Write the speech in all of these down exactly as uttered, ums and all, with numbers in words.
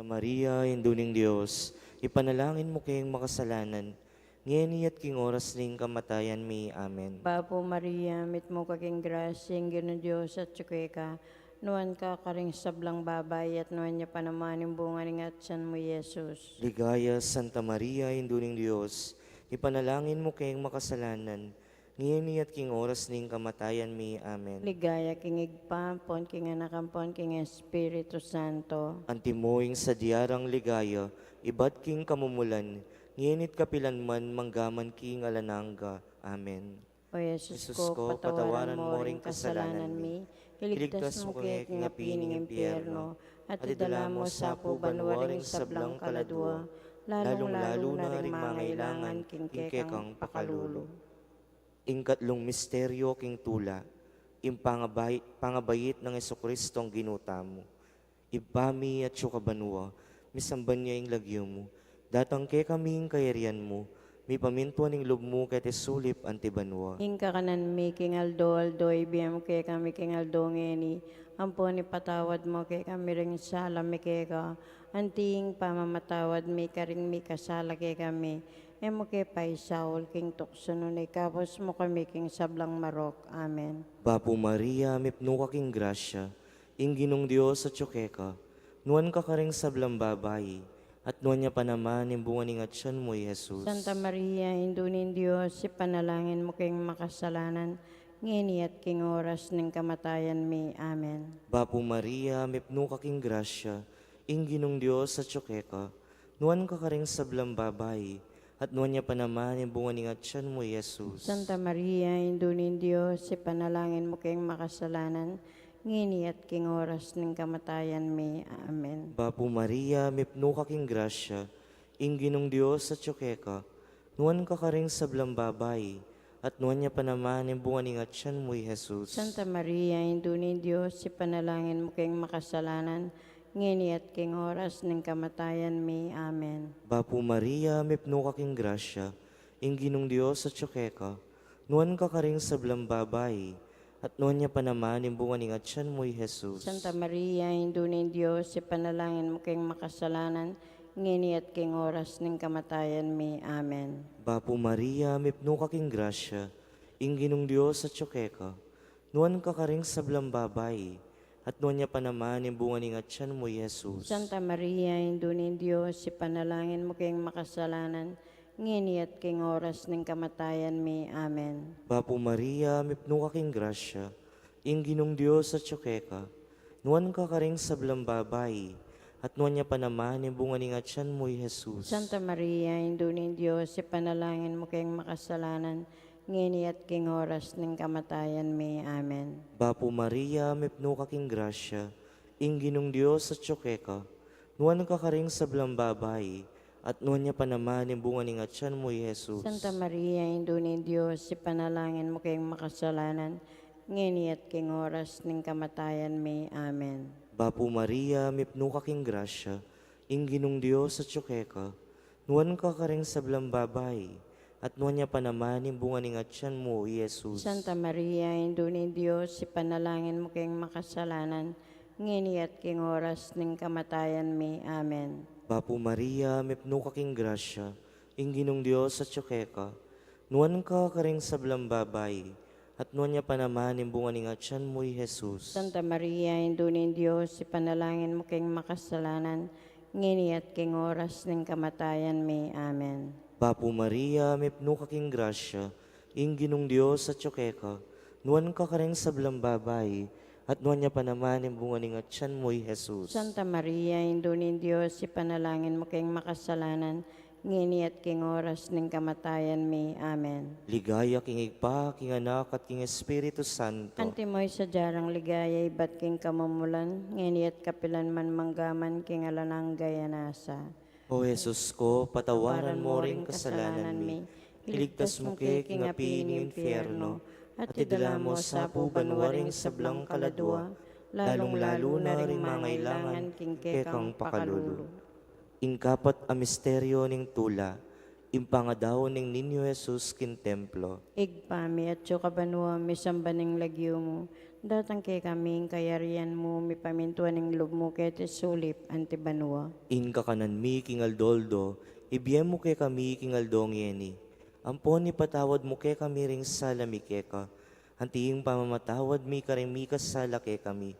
Maria, Indu ning Dios, ipanalangin mu keng makasalanan, ngeni at king oras ning kamatayan mi. Amen. Bapu Maria, mitmu ka king grasya, ing Ginung Dios atyu keka, nuan ka karing sablang babai, at nuan ya pa naman ing bunga ning atsan mu, Jesus. Ligaya, Santa Maria, Indu ning Dios, ipanalangin mu keng makasalanan, ngeni at king oras ning kamatayan mi. Amen. Ligaya king Ibpa, ampon king Anak, ampon king Espiritu Santo. Antimo ing sadya rang ligaya, ibat king kamumulan, ngeni at kapilan man, manggaman king alang angga. Amen. O Jesus ko, patawaran mo ring kasalanan mi, iligtas mo kami king api ning impyerno, at idala mo sa pu banua ring sablang kaladua, lalung-lalu na ring mangailangan king kekang pakalulu. Ing katlung misteryo king tula, ing pangabay-, pangabait nang Jesucristong Ginu tamu. Ibpa mi, atsu ka banua, misamban ya ing lagyu mu. Datang kekami ing kayarian mu, mipamintuan ing lub mu keti sulip anti banua. Ing kakanan mi king aldo-aldo ibie mu kekami king aldo ngeni, ampon ipatawad mu kekami ring sala mi keka, anti ing pamamatawad mi karing mikasala kekami, e mu ke paisaul king tuksu, nune ikabus mu kami king sablang marok. Amen. Bapu Maria, mipnu ka king grasya, ing Ginung Dios atyu keka, nuan ka karing sablang babai, at nuan ya pa naman ing bunga ning atsan mu, i Jesus. Santa Maria, Indu ning Dios, ipanalangin mu keng makasalanan, ngeni at king oras ning kamatayan mi. Amen. Bapu Maria, mipnu ka king grasya, ing Ginung Dios atyu keka, nuan ka karing sablang babai, at nuan ya pa naman ing bunga ning atsan mu, i Jesus. Santa Maria, Indu ning Dios, ipanalangin mu keng makasalanan, ngeni at king oras ning kamatayan mi. Amen. Bapu Maria, mipnu ka king grasya, ing Ginung Dios atyu keka, nuan ka karing sablang babai, at nuan ya pa naman ing bunga ning atsan mu, i Jesus. Santa Maria, Indu ning Dios, ipanalangin mu keng makasalanan, ngeni at king oras ning kamatayan mi. Amen. Bapu Maria, mipnu ka king grasya, ing Ginung Dios atyu keka, nuan ka karing sablang babai, at nuan ya pa naman ing bunga ning atsan mu, i Jesus. Santa Maria, Indu ning Dios, ipanalangin mu keng makasalanan, ngeni at king oras ning kamatayan mi. Amen. Bapu Maria, mipnu ka king grasya, ing Ginung Dios atyu keka, nuan ka karing sablang babai, at nuan ya pa naman ing bunga ning atsan mu, i Jesus. Santa Maria, Indu ning Dios, ipanalangin mu keng makasalanan, ngeni at king oras ning kamatayan mi. Amen. Bapu Maria, mipnu ka king grasya, ing Ginung Dios atyu keka, nuan ka karing sablang babai, at nuan ya pa naman ing bunga ning atsan mu, i Jesus. Santa Maria, Indu ning Dios, ipanalangin mu keng makasalanan, ngeni at king oras ning kamatayan mi. Amen. Bapu Maria, mipnu ka king grasya, ing Ginung Dios atyu keka, nuan ka karing sablang babai, at nuan ya pa naman ing bunga ning atsan mu, i Jesus. Santa Maria, Indu ning Dios, ipanalangin mu keng makasalanan, ngeni at king oras ning kamatayan mi. Amen. Bapu Maria, mipnu ka king grasya, ing Ginung Dios atyu keka, nuan ka karing sablang babai, at nuan ya pa naman ing bunga ning atsan mu, i Jesus. Santa Maria, Indu ning Dios, ipanalangin mu keng makasalanan, ngeni at king oras ning kamatayan mi. Amen. Bapu Maria, mipnu ka king grasya, ing Ginung Dios atyu keka, nuan ka karing sablang babai, at nuan ya pa naman ing bunga ning atsan mu, i Jesus. Santa Maria, Indu ning Dios, ipanalangin mu keng makasalanan, ngeni at king oras ning kamatayan mi. Amen. Bapu Maria, mipnu ka king grasya, ing Ginung Dios atyu keka, nuan ka karing sablang babai, at nuan ya pa naman ing bunga ning atsan mu, i Jesus. Santa Maria, Indu ning Dios, ipanalangin mu keng makasalanan, ngeni at king oras ning kamatayan mi. Amen. Ligaya king Ibpa, king Anak, at king Espiritu Santo. Antimo ing sadya rang ligaya ibat king kamumulan, ngeni at kapilan man, manggaman king alang angga. Amen. O Jesus ko, patawaran mo ring kasalanan mi, iligtas mo ke king api ning impyerno, at idala mo sa pu banua ring sablang kaladua, lalung-lalu na ring mangailangan king kekang pakalulu. Ing kapat a misteryo ning tula, Ing pangadaun ning Niño Jesus king templo. Ibpa mi, atsu ka banua, misamban ing lagyu mu, datang kekami ing kayarian mu, mipamintuan ing lub mu keti sulip anti banua. Ing kakanan mi king aldo-aldo, ibie mu kekami king aldo ngeni. Ampon ipatawad mu kekami ring sala mi keka, anti ing pamamatawad mi karing mikasala kekami.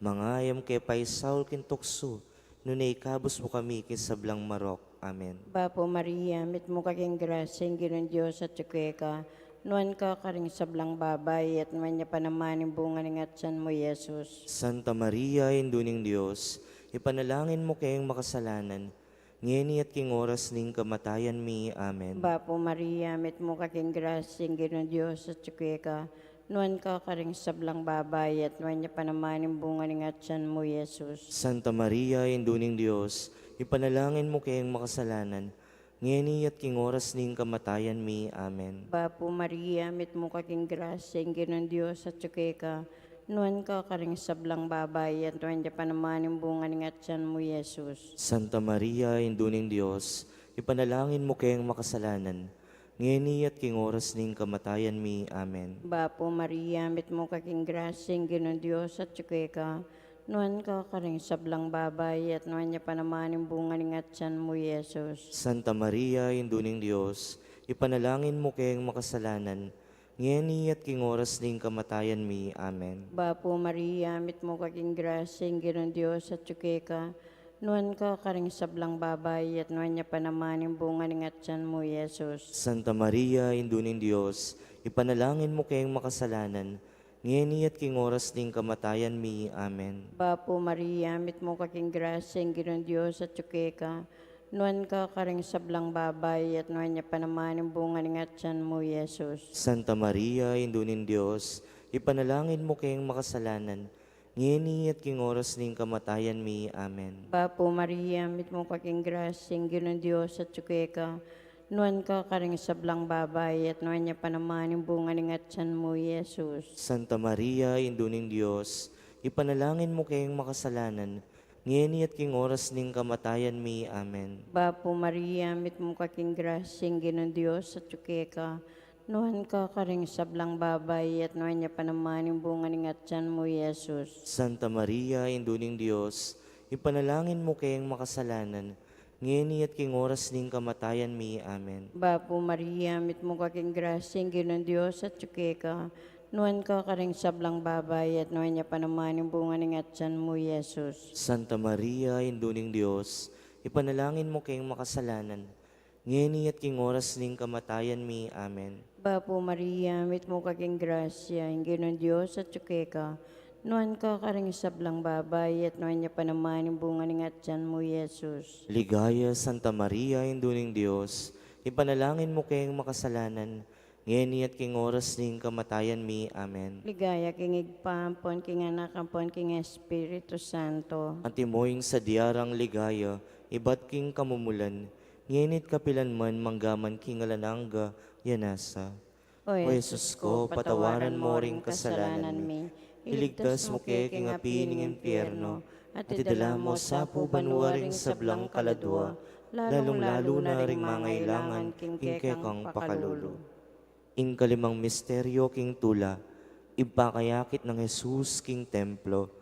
Manga e mu ke paisaul king tuksu, nune ikabus mu kami king sablang marok. Amen. Bapu Maria, mitmu ka king grasya, ing Ginung Dios atyu keka, nuan ka karing sablang babai, at nuan ya pa naman ing bunga ning atyan mu, Jesus. Santa Maria, Indu ning Dios, ipanalangin mu keng makasalanan, ngeni at king oras ning kamatayan mi. Amen. Bapu Maria, mitmu ka king grasya, ing Ginung Dios atyu keka, nuan ka karing sablang babai, at nuan ya pa naman ing bunga ning atyan mu, Jesus. Santa Maria, Indu ning Dios, ipanalangin mu keng makasalanan, ngeni at king oras ning kamatayan mi. Amen. Bapu Maria, mitmu ka king grasya, ing Ginung Dios atyu keka, nuan ka karing sablang babai, at nuan ya pa naman ing bunga ning atyan mu, Jesus. Santa Maria, Indu ning Dios, ipanalangin mu keng makasalanan, ngeni at king oras ning kamatayan mi. Amen. Bapu Maria, mitmu ka king grasya, ing Ginung Dios atyu keka, nuan ka karing sablang babai, at nuan ya pa naman ing bunga ning atyan mu, Jesus. Santa Maria, Indu ning Dios, ipanalangin mu keng makasalanan, ngeni at king oras ning kamatayan mi. Amen. Bapu Maria, mitmu ka king grasya, ing Ginung Dios atyu keka, nuan ka karing sablang babai, at nuan ya pa naman ing bunga ning atyan mu, Jesus. Santa Maria, Indu ning Dios, ipanalangin mu keng makasalanan, ngeni at king oras ning kamatayan mi. Amen. Bapu Maria, mitmu ka king grasya, ing Ginung Dios atyu keka, nuan ka karing sablang babai, at nuan ya pa naman ing bunga ning atyan mu, Jesus. Santa Maria, Indu ning Dios, ipanalangin mu keng makasalanan, ngeni at king oras ning kamatayan mi. Amen. Bapu Maria, mitmu ka king grasya, ing Ginung Dios atyu keka, nuan ka karing sablang babai, at nuan ya pa naman ing bunga ning atyan mu, Jesus. Santa Maria, Indu ning Dios, ipanalangin mu keng makasalanan, ngeni at king oras ning kamatayan mi. Amen. Bapu Maria, mitmu ka king grasya, ing Ginung Dios atyu keka, nuan ka karing sablang babai, at nuan ya pa naman ing bunga ning atyan mu, Jesus. Santa Maria, Indu ning Dios, ipanalangin mu keng makasalanan, ngeni at king oras ning kamatayan mi. Amen. Bapu Maria, mitmu ka king grasya, ing Ginung Dios atyu keka, nuan ka karing sablang babai, at nuan ya pa naman ing bunga ning atyan mu, Jesus. Santa Maria, Indu ning Dios, ipanalangin mu keng makasalanan, ngeni at king oras ning kamatayan mi. Amen. Bapu Maria, mitmu ka king grasya, ing Ginung Dios atyu keka, nuan ka karing sablang babai, at nuan ya pa naman ing bunga ning atyan mu, Jesus. Ligaya, Santa Maria, Indu ning Dios, ipanalangin mu keng makasalanan, ngeni at king oras ning kamatayan mi. Amen. Ligaya king Ibpa, ampon king Anak, ampon king Espiritu Santo. Antimo ing sadya rang ligaya, ibat king kamumulan, ngeni at kapilan man, manggaman king alang angga. Amen. O Jesus ko, patawaran mo ring kasalanan mi, iligtas mu ke king api ning impyerno, at idala mu sa pu banua ring sablang kaladua, lalung-lalu na ring mangailangan king kekang pakalulu. Ing kalimang misteryo king tula, ing pakayakit nang Jesus king templo.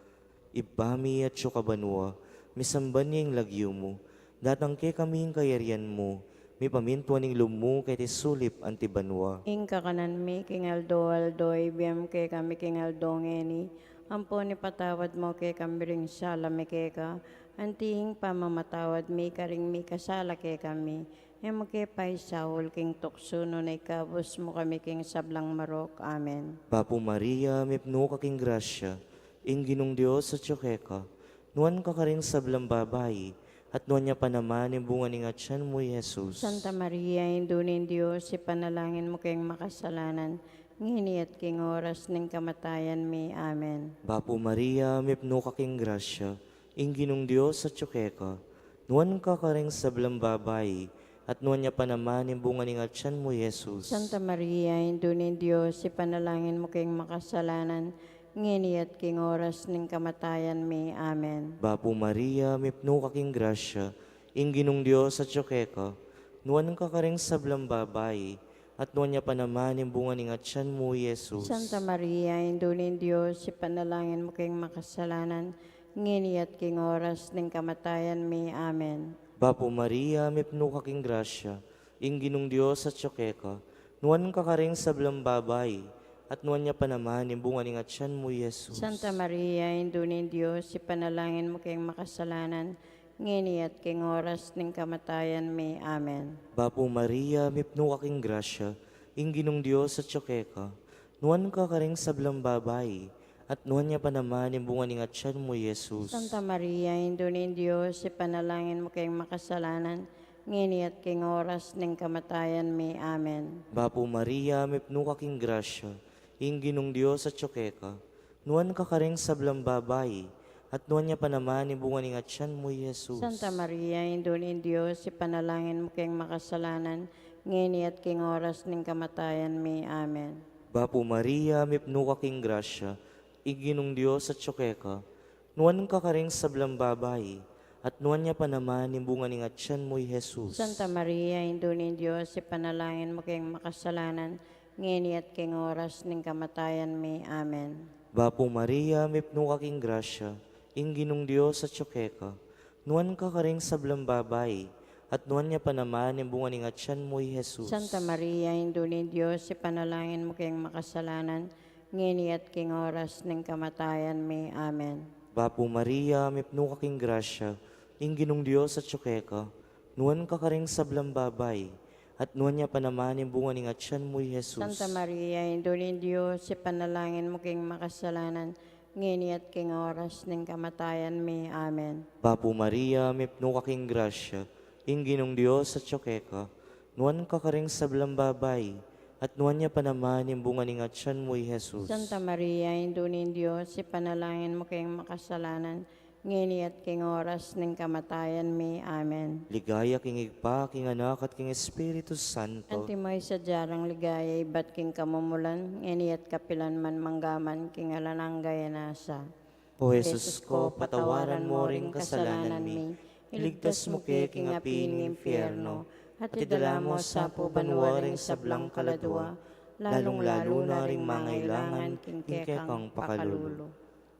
Ibpa mi, atsu ka banua, misamban ya ing lagyu mu, datang kekami ing kayarian mu, mipamintuan ing lub mu keti sulip anti banua. Ing kakanan mi king aldo-aldo, ibie mu kekami king aldo ngeni, ampon ipatawad mu kekami ring sala mi keka, anti ing pamamatawad mi karing mikasala kekami, e mu ke paisaul king tuksu, nune ikabus mu kami king sablang marok. Amen. Bapu Maria, mipnu ka king grasya, ing Ginung Dios atyu keka, nuan ka karing sablang babai, at nuan ya pa naman ing bunga ning atyan mu, Jesus. Santa Maria, Indu ning Dios, ipanalangin mu keng makasalanan, ngeni at king oras ning kamatayan mi. Amen. Bapu Maria, mipnu ka king grasya, ing Ginung Dios atyu keka, nuan ka karing sablang babai, at nuan ya pa naman ing bunga ning atyan mu, Jesus. Santa Maria, Indu ning Dios, ipanalangin mu keng makasalanan, ngeni at king oras ning kamatayan mi. Amen. Bapu Maria, mipnu ka king grasya, ing Ginung Dios atyu keka, Nuan ka karing sablang babai, at nuan ya pa naman ing bunga ning atian mu, Jesus. Santa Maria, Indu ning Dios, ipanalangin mu keng makasalanan, ngeni at king oras ning kamatayan mi. Amen. Bapu Maria, mipnu ka king grasya, ing Ginung Dios atyu keka, nuan ka karing sablang babai, at nuan ya pa naman ing bunga ning atian mu, Jesus. Santa Maria, Indu ning Dios, ipanalangin mu keng makasalanan, ngeni at king oras ning kamatayan mi. Amen. Bapu Maria, mipnu ka king grasya, ing Ginung Dios atyu keka, nuan ka karing sablang babai, at nuan ya pa naman ing bunga ning atian mu, Jesus. Santa Maria, Indu ning Dios, ipanalangin mu keng makasalanan, ngeni at king oras ning kamatayan mi. Amen. Bapu Maria, mipnu ka king grasya, ing Ginung Dios atyu keka, nuan ka karing sablang babai, at nuan ya pa naman ing bunga ning atian mu, Jesus. Santa Maria, Indu ning Dios, ipanalangin mu keng makasalanan, ngeni at king oras ning kamatayan mi. Amen. Bapu Maria, mipnu ka king grasya, ing Ginung Dios atyu keka, nuan ka karing sablang babai, at nuan ya pa naman ing bunga ning atian mu, Jesus. Santa Maria, Indu ning Dios, ipanalangin mu keng makasalanan, ngeni at king oras ning kamatayan mi. Amen. Bapu Maria, mipnu ka king grasya, ing Ginung Dios atyu keka, nuan ka karing sablang babai, at nuan ya pa naman ing bunga ning atian mu, Jesus. Santa Maria, Indu ning Dios, ipanalangin mu keng makasalanan, ngeni at king oras ning kamatayan mi. Amen. Bapu Maria, mipnu ka king grasya, ing Ginung Dios atyu keka, nuan ka karing sablang babai, at nuan ya pa naman ing bunga ning atian mu, Jesus. Santa Maria, Indu ning Dios, ipanalangin mu keng makasalanan, ngeni at king oras ning kamatayan mi. Amen. Bapu Maria, mipnu ka king grasya, ing Ginung Dios atyu keka, nuan ka karing sablang babai, at nuan ya pa naman ing bunga ning atian mu, Jesus. Santa Maria, Indu ning Dios, ipanalangin mu keng makasalanan, ngeni at king oras ning kamatayan mi. Amen. Ligaya king Ibpa, king Anak, at king Espiritu Santo. Antimo ing sadya rang ligaya ibat king kamumulan, ngeni at kapilan man, mangga man king alang angga. Amen. O Jesus ko, patawaran mo ring kasalanan mi, iligtas mu ke king api ning impyerno, at idala mu sa pu banua ring sablang kaladua, lalung-lalu na ring mangailangan king kekang pakalulu.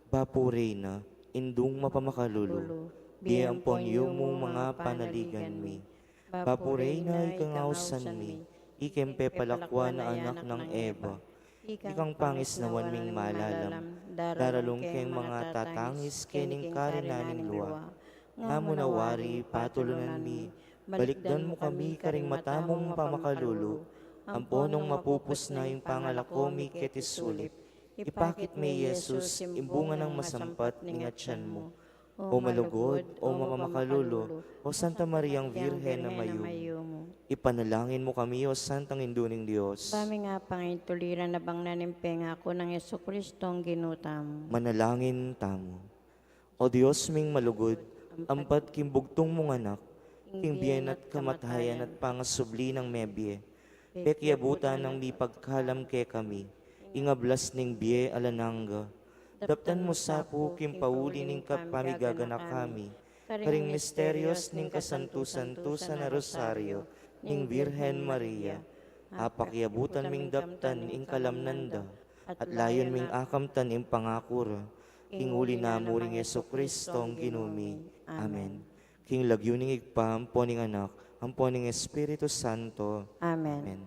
Bapu Reyna, Indung mapamakalulu, bie ampon yumu ing panaligan mi. Bapu Reyna, ikang ausan mi, ikeng pepalakwan a anak nang Eva, ikang pangisnawan ming malalam, daralung keng mangatatangis kening karinan ning lua. Nga mu na wari patulunan mi, balikdan mu kami karing mata mung pamakalulu, ampon nung mapupus na ing pangalako mi keti sulip, ipakit me i Jesus, ing bunga nang masampat ning atian mu. O malugud, o mapamakalulu, o Santa Mariang Virgen a mayumu, ipanalangin mu kami, o Santang Indu ning Dios. Ba ming apang ing tuliran a bangnan ning pengaku nang Jesucristong Ginu tamu. Manalangin tamu. O Dios ming malugud, ampat king bugtung mung Anak, king bie na at kamatayan at pangasubli nang mebie, pekiabutan nang mipagkalam kekami ing ablas ning bie alang angga. Daptan mu sa pu king pauli ning kapamigaganaka mi karing misterios ning kasantu-santusan a Rosario ning Virgen Maria. Apakiabutan ming daptan ing kalamnan da, at layun ming akamtan ing pangaku ra, king uli na mu ring Jesucristong Ginu mi. Amen. King lagyu ning Ibpa, ampo ning Anak, ampo ning Espiritu Santo. Amen. Amen.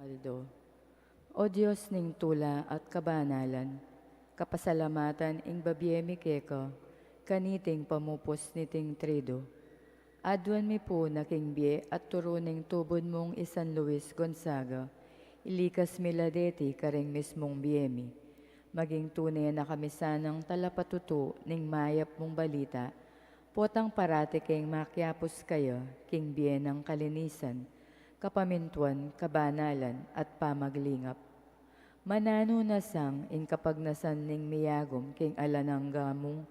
Aldo. O Dios ning tula at kabanalan, kapasalamatan ing babie mi keka, kaniting pamupus niting tridu. Aduan mi pu na king bie at turu ning tubud mung i San Luis Gonzaga, ilikas mi la deti karing mismung bie mi. Maging tune na kami sanang talapatutu ning mayap mung balita, potang parati keng makiapus kaya king bie nang kalinisan, kapamintuan, kabanalan, at pamaglingap. Mananu na sang ing kapagnasan ning miyagum king alang angga mung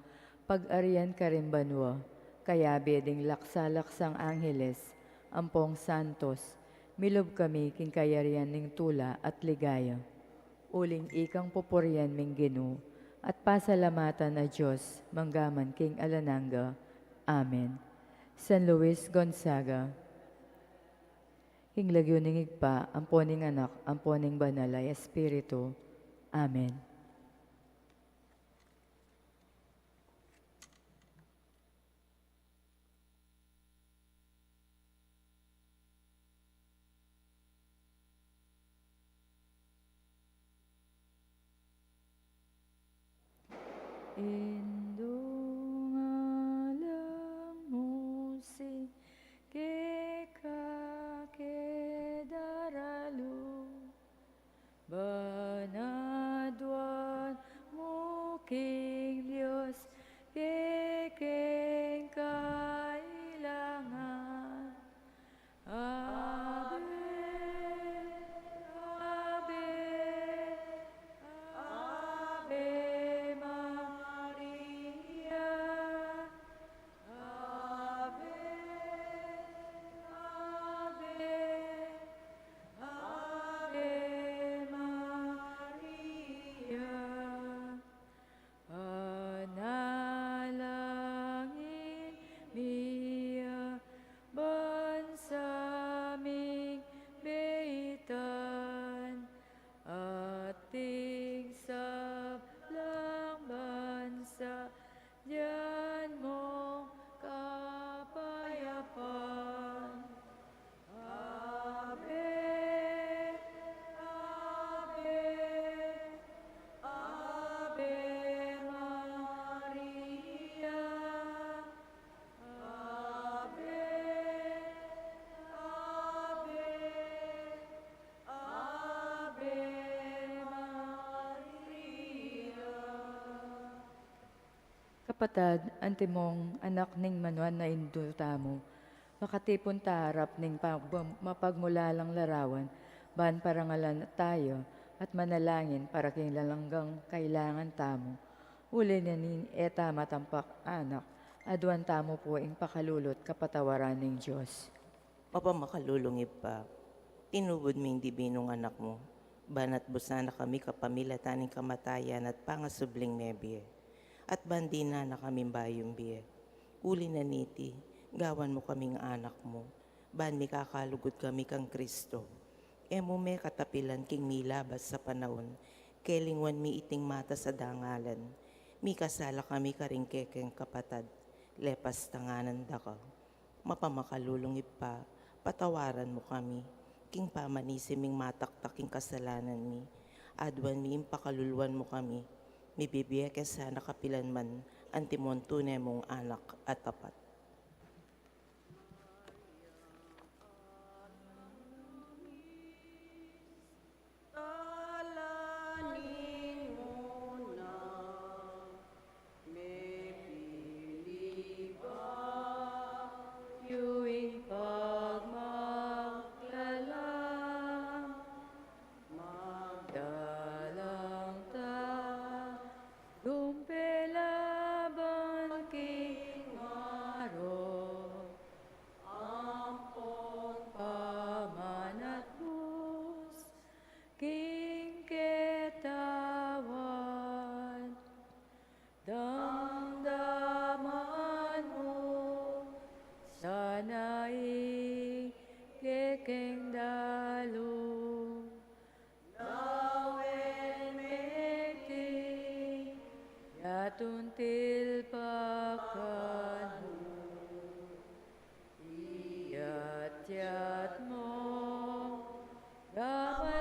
pag-arian karing banua, kayabe ding laksa-laksang angeles, ampong santos, milub kami king kayarian ning tula at ligaya. Uling ikang pupurian ming Ginu, at pasalamatan a Dios, manggaman king alang angga. Amen. San Luis Gonzaga. King lagyu ning Ibpa, ampo ning Anak, ampo ning Banal a Espiritu. Amen. Indung alang mu sing keka ke daralu, ban aduan mu king Dios kekeng kailangan. Ave, Ave, Ave Maria. Ave, Ave, Ave Maria. Panalangin mi a bansa ming beitan, at ding sablang bansa, bigyan mong kapayapan. Ave, Ave, Ave Maria. Ave, Ave, Ave Maria. Kapatad, antimong anak ning manuan a Indu tamu, makatipun ta arap ning pag-, mapagmulalang larawan, ban parangalan tamu at manalangin para king alang anggang kailangan tamu. Uli na ning e ta matampak anak, aduan tamu pu ing pakalulu at kapatawaran ning Dios. Mapamakalulung Ibpa, tinubud mu ing dibinung Anak mu, ban atbusan na kami kapamilatan ning kamatayan at pangasubling mebie, at ban dinan na kaming bayung bie. Uli na niti, gawan mu kaming anak mu, ban mikakalugud kami kang Kristo. E mu me katapilan king milabas a panaun, kelingwan mi iting matas a dangalan. Mikasala kami karing kekeng kapatad, lepas tanganan da ka. Mapamakalulung Ibpa, patawaran mu kami, king pamanisi ming mataktak king kasalanan mi, aduan mi ing pakaluluan mu kami, mibibie ke sana kapilan man, antimong tune mung anak a tapat. Talanin mu na, mepili bayu ing pagmaglala, magdalang tagumpay laban king marok, ampon pamanatbus king katawan. Damdaman mu sana ing kekeng dalu, lawen meti yatuntil pa kanu. Iyat-iyat mu, gaman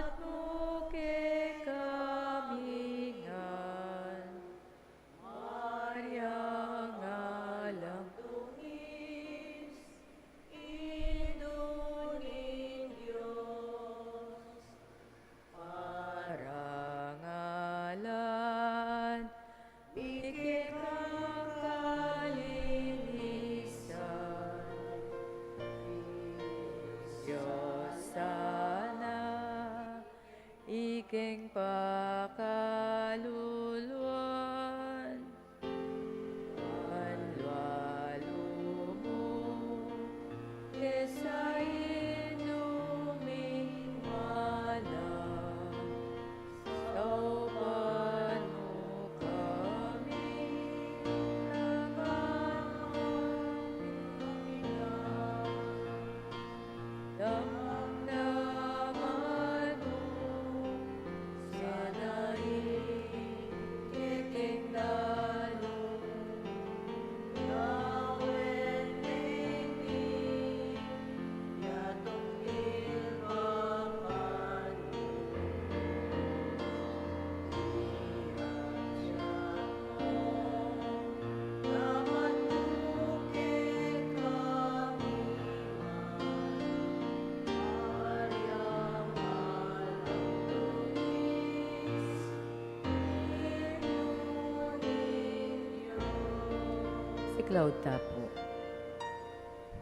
Cloud Tapu.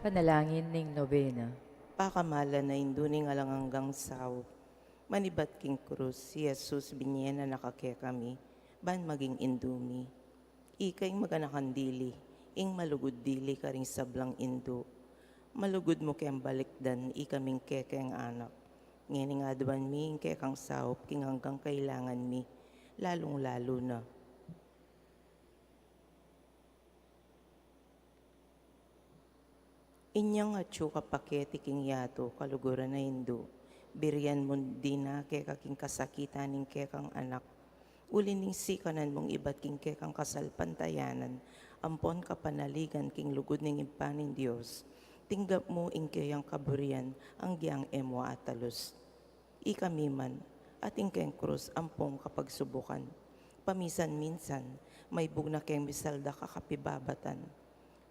Panalangin ning Nobena. Pakamalan a Indu ning alang anggang saup, manibat king krus, i Jesus binye na na kekami, ban maging indu mi. Ika ing maganakan dili, ing malugud dili karing sablang indu. Malugud mu keng balikdan ikaming kekeng anak. Ngening aduan mi ing kekang saup king anggang kailangan mi, lalung-lalu na inyang atyu ka paketi king yatu, kaluguran a Indu. Birian mu dina keka king kasakitan ning kekang anak. Uli ning sikanan mung ibat king kekang kasalpantayanan ampon kapanaligan king lugud ning Ibpa ning Dios, tinggap mu ing keyang kaburian anggyang e mu atalus. Ikami man, atin keng krus ampong kapagsubukan. Paminsan-minsan, maibug na keng misaldak a kapibabatan.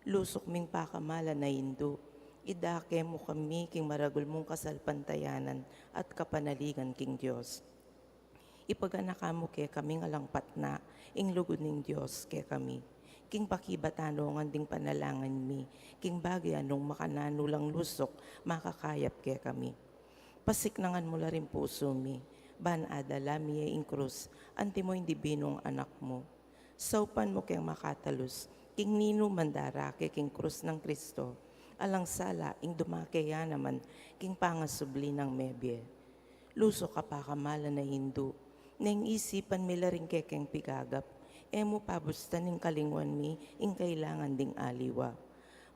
Lusuk ming pakamalan a Indu, idake mu kami king maragul mung kasalpantayanan at kapanaligan king Dios. Ipaganaka mu kekaming alang patna ing lugud ning Dios kekami. King pakibatan nong ding panalangin mi, king bage a nung makananu lang lusuk makakayap kekami. Pasiknangan mu la ring pusu mi, ban adala mi ya ing krus, antimo ing dibinung anak mu. Saupan mu keng makatalus, king ninuman darake king krus nang Kristo, alang sala ing dumake ya naman king pangasubli nang mebie. Lusuk a pakamalan a Indu, neng isipan mi la ring kekeng pigagap, e mu pabustan ing kalinguan mi ing kailangan ding aliwa.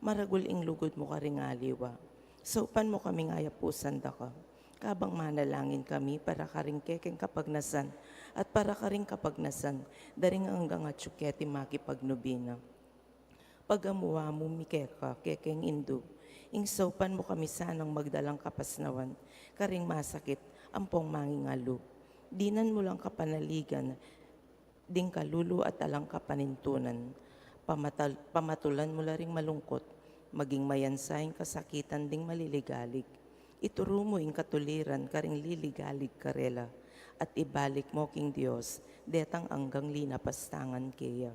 Maragul ing lugud mu karing aliwa. Saupan mu kaming ayapusan da ka, kabang manalangin kami para karing kekeng kapagnasan at para karing kapagnasan da ring anggang atyu keti makipagnubina. Pagamuan mu mi keka, kekeng Indu, ing saupan mu kami sanang magdalang kapasnawan karing masakit ampong mangingalu. Dinan mu lang kapanaligan ding kalulu at alang kapanintunan. Pamatal-, pamatulan mu la ring malungkut, maging mayansa ing kasakitan ding maliligalig. Ituru mu ing katuliran karing liligalig karela, at ibalik mu king Dios detang anggang linapastangan keya.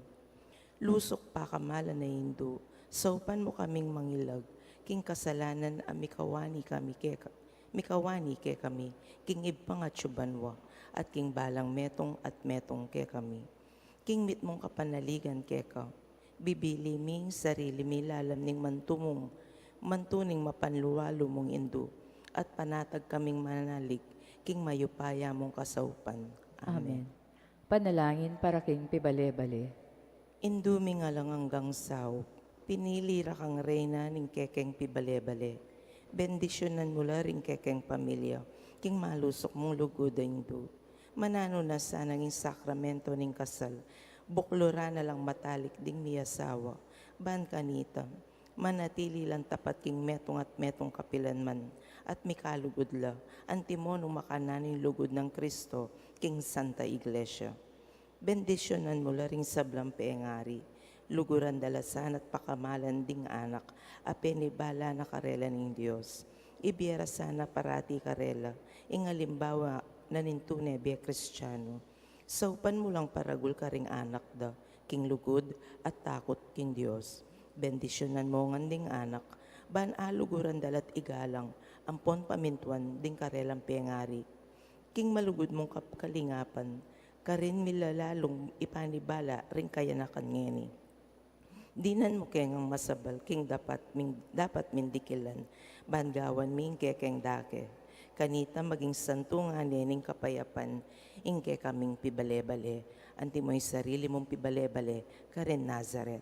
Lusuk pakamalan a Indu, saupan mu kaming mangilag king kasalanan a mikawani kami keka, mikawani kekami king Ibpang atyu banua, at king balang metung at metung kekami. King mitmung kapanaligan keka, bibili mi ing sarili mi lalam ning mantu mung, mantu ning mapanlualu mung Indu, at panatag kaming manalig king mayupaya mung kasaupan. Amen. Amen. Panalangin para king pibale-bale. Indu ming alang anggang saup, pinili ra kang reyna ning kekeng pibale-bale. Bendisyunan mu la ring kekeng pamilya king malusuk mung lugud a Indu. Mananu na sana ing sakramento ning kasal, bukluran na lang matalik ding miasawa. Ban kanita, manatili lang tapat king metung at metung kapilanman, at mikalugud la, antimo nung makananu ing lugud nang Kristo king Santa Iglesia. Bendisyunan mu la ring sablang pengari, luguran da la sana at pakamalan ding anak a penibala na karela ning Dios. Ibie ra sana parati karela ing alimbawa na ning tune bie Kristiano. Saupan mu lang paragul karing anak da king lugud at takut king Dios. Bendisyunan mu ngan ding anak, ban aluguran da la't igalang ampon pamintuan ding karelang pengari. King malugud mung kap-, kalingapan, karin mi la lalung ipanibala ring kayanakan ngeni. Dinan mu ke ngang masabal king dapat ming, dapat ming dikilan, ban gawan mi ing kekeng dake. Kanita maging santu ngane ning kapayapan ing kekaming pibale-bale, antimo ing sarili mung pibale-bale karin Nazaret.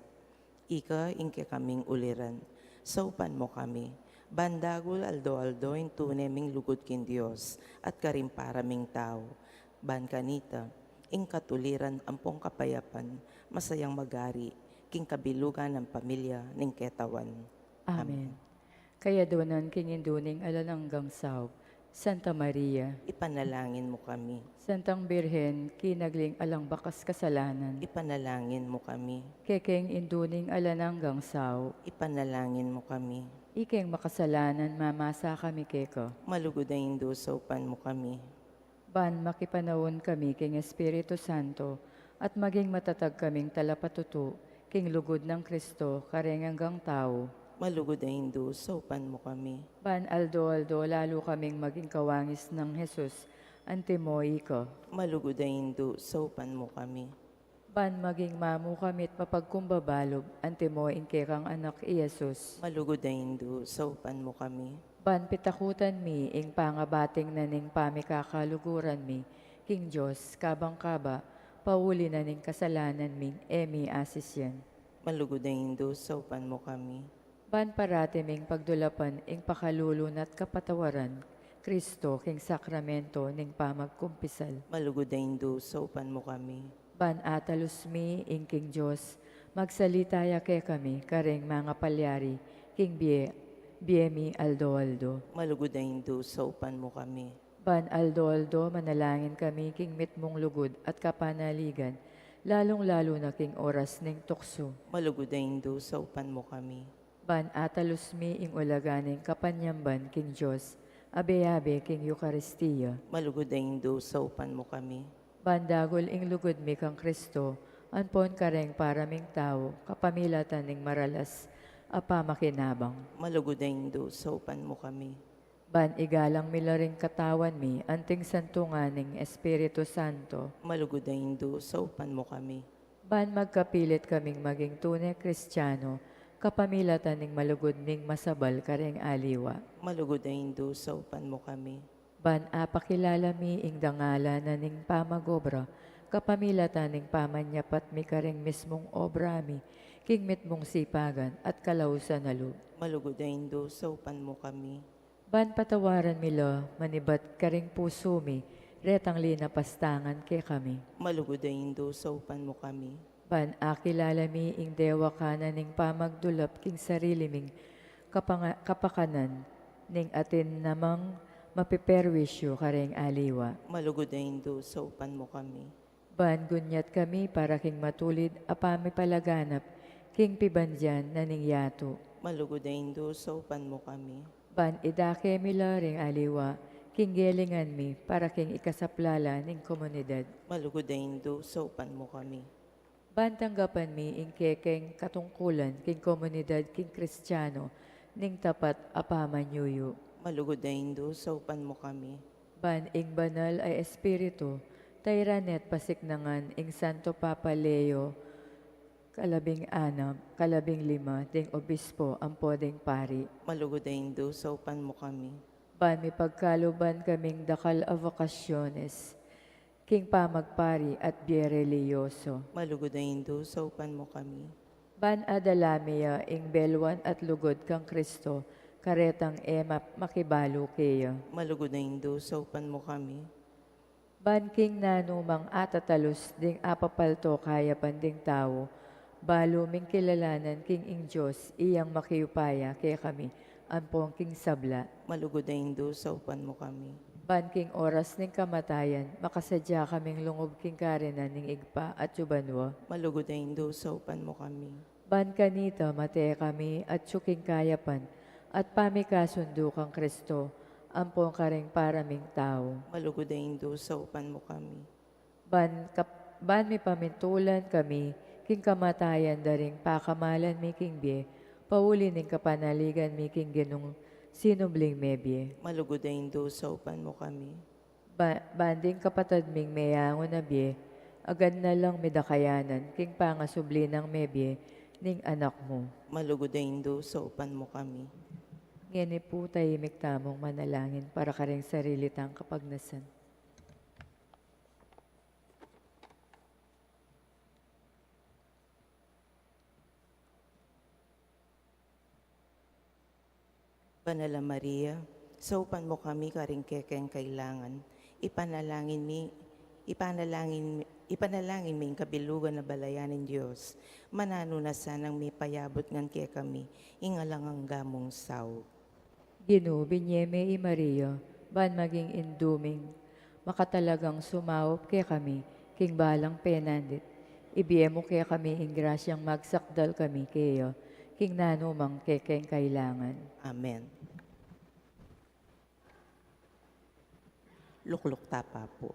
Ika ing kekaming uliran, saupan mu kami, ban dagul aldo-aldo ing tune ming lugud king Dios at karing para ming tau. Ban kanita, ing katuliran ampong kapayapan, masayang magari king kabilugan nang pamilya ning ketawan. Amen. Amen. Kayadwanan king Indu ning alang anggang saup, Santa Maria. Ipanalangin mu kami. Santang Birhen, kinagling alang bakas kasalanan. Ipanalangin mu kami. Kekeng Indu ning alang anggang saup. Ipanalangin mu kami. Ikeng makasalanan, mamasa kami keka. Malugud a Indu, saupan mu kami. Ban makipanaun kami king Espiritu Santo, at maging matatag kaming talapatutu King lugud nang Kristo, kareng anggang tau. Malugud a Indu, saupan mu kami. Ban aldo-aldo lalu kaming maging kawangis nang Jesus, antimo ika. Malugud a Indu, saupan mu kami. Ban maging mamu kami't mapagkumbaba lub, antimo ing kekang Anak i Jesus. Malugud a Indu, saupan mu kami. Ban pitakutan mi ing pangabating na ning pamikakaluguran mi king Dios, kabang kaba, pauli na ning kasalanan ming e mi asisian. Malugud a Indu, saupan mu kami. Ban parati ming pagdulapan ing pakalulu na't kapatawaran, Kristo, king sakramento ning pamagkumpisal. Malugud a Indu, saupan mu kami. Ban atalus mi ing king Dios, magsalita ya kekami, kareng mangapalyari, king bie, bie mi aldo-aldo. Malugud a Indu, saupan mu kami. Ban aldo-aldo manalangin kami king mitmung lugud at kapanaligan, lalung-lalu na king oras ning tuksu. Malugud a Indu, saupan mu kami. Ban atalus mi ing ulaga ning kapanyamban king Dios, abe-abe king Eukaristia. Malugud a Indu, saupan mu kami. Ban dagul ing lugud mi kang Kristo, ampon kareng para ming tau, kapamilatan ning maralas a pamakinabang. Malugud a Indu, saupan mu kami. Ban igalang mi la ring katawan mi, anting santungan ning Espiritu Santo. Malugud a Indu, saupan mu kami. Ban magkapilit kaming maging tune Kristiano, kapamilatan ning malugud ming masabal kareng aliwa. Malugud a Indu, saupan mu kami. Ban apakilala mi ing dangalan na ning pamag-obra, kapamilatan ning pamanyapat mi kareng mismung obra mi, king mitmung sipagan at kalausan na lub. Malugud a Indu, saupan mu kami. Ban patawaran mi la, manibat karing pusu mi, retang linapastangan kekami. Malugud a Indu, saupan mu kami. Ban akilala mi ing dewakan na ning pamagdulap king sarili ming kapanga-, kapakanan, ning atin namang mapiperwisyu kareng aliwa. Malugud a Indu, saupan mu kami. Ban gunyat kami para king matulid a pamipalaganap king pibandian na ning yatu. Malugud a Indu, saupan mu kami. Ban idake mi la ring aliwa king gelingan mi para king ikasaplala ning komunidad. Malugud a Indu, saupan mu kami. Ban tanggapan mi ing kekeng katungkulan king komunidad king Kristiano ning tapat a pamanyuyu. Malugud a Indu, saupan mu kami. Ban ing Banal a Espiritu, tairan ne't pasiknangan ing Santo Papa Leo kalabing anam, kalabing lima, ding obispo, ampo ding pari. Malugud a Indu, saupan mu kami. Ban mipagkaluban kaming dakal a vokasyones king pamagpari at bie relihiyoso. Malugud a Indu, saupan mu kami. Ban adala mi ya ing belwan at lugud kang Kristo, karetang e map-, makibalu keya. Malugud a Indu, saupan mu kami. Ban king nanumang atatalus ding apapalto kayapan ding tau, balu ming kilalanan king ing Dios, iyang makiupaya kekami, ampong king sabla. Malugud a Indu, saupan mu kami. Ban king oras ning kamatayan, makasadya kaming lungub king karinan ning Ibpa atsu banua. Malugud a Indu, saupan mu kami. Ban kanita mate kami atsu king kayapan at pamikasundu kang Kristo, ampong karing para ming tau. Malugud a Indu, saupan mu kami. Ban kap-, ban mipamintulan kami king kamatayan da ring pakamalan mi king bie, pauli ning kapanaligan mi king Ginung sinubling mebie. Malugud a Indu, saupan mu kami. Ba-, ban ding kapatad ming meyangu na bie, agad na lang midakayanan king pangasubli nang mebie ning Anak mu. Malugud a Indu, saupan mu kami. Ngeni pu, tahimik tamung manalangin para karing sarili tang kapagnasan. Banal a Maria, saupan mu kami karing kekeng kailangan. Ipanalangin mi, ipanalangin, ipanalangin mi ing kabilugan a balayan ning Dios. Mananu na sanang mipayabut ngan kekami ing alang angga mung saup. Ginu, binie me i Maria, ban maging indu ming makatalagang sumaup kekami king balang penandit. Ibie mu kekami ing grasyang magsakdal kami keya king nanumang kekeng kailangan. Amen. Lukluk ta pa pu.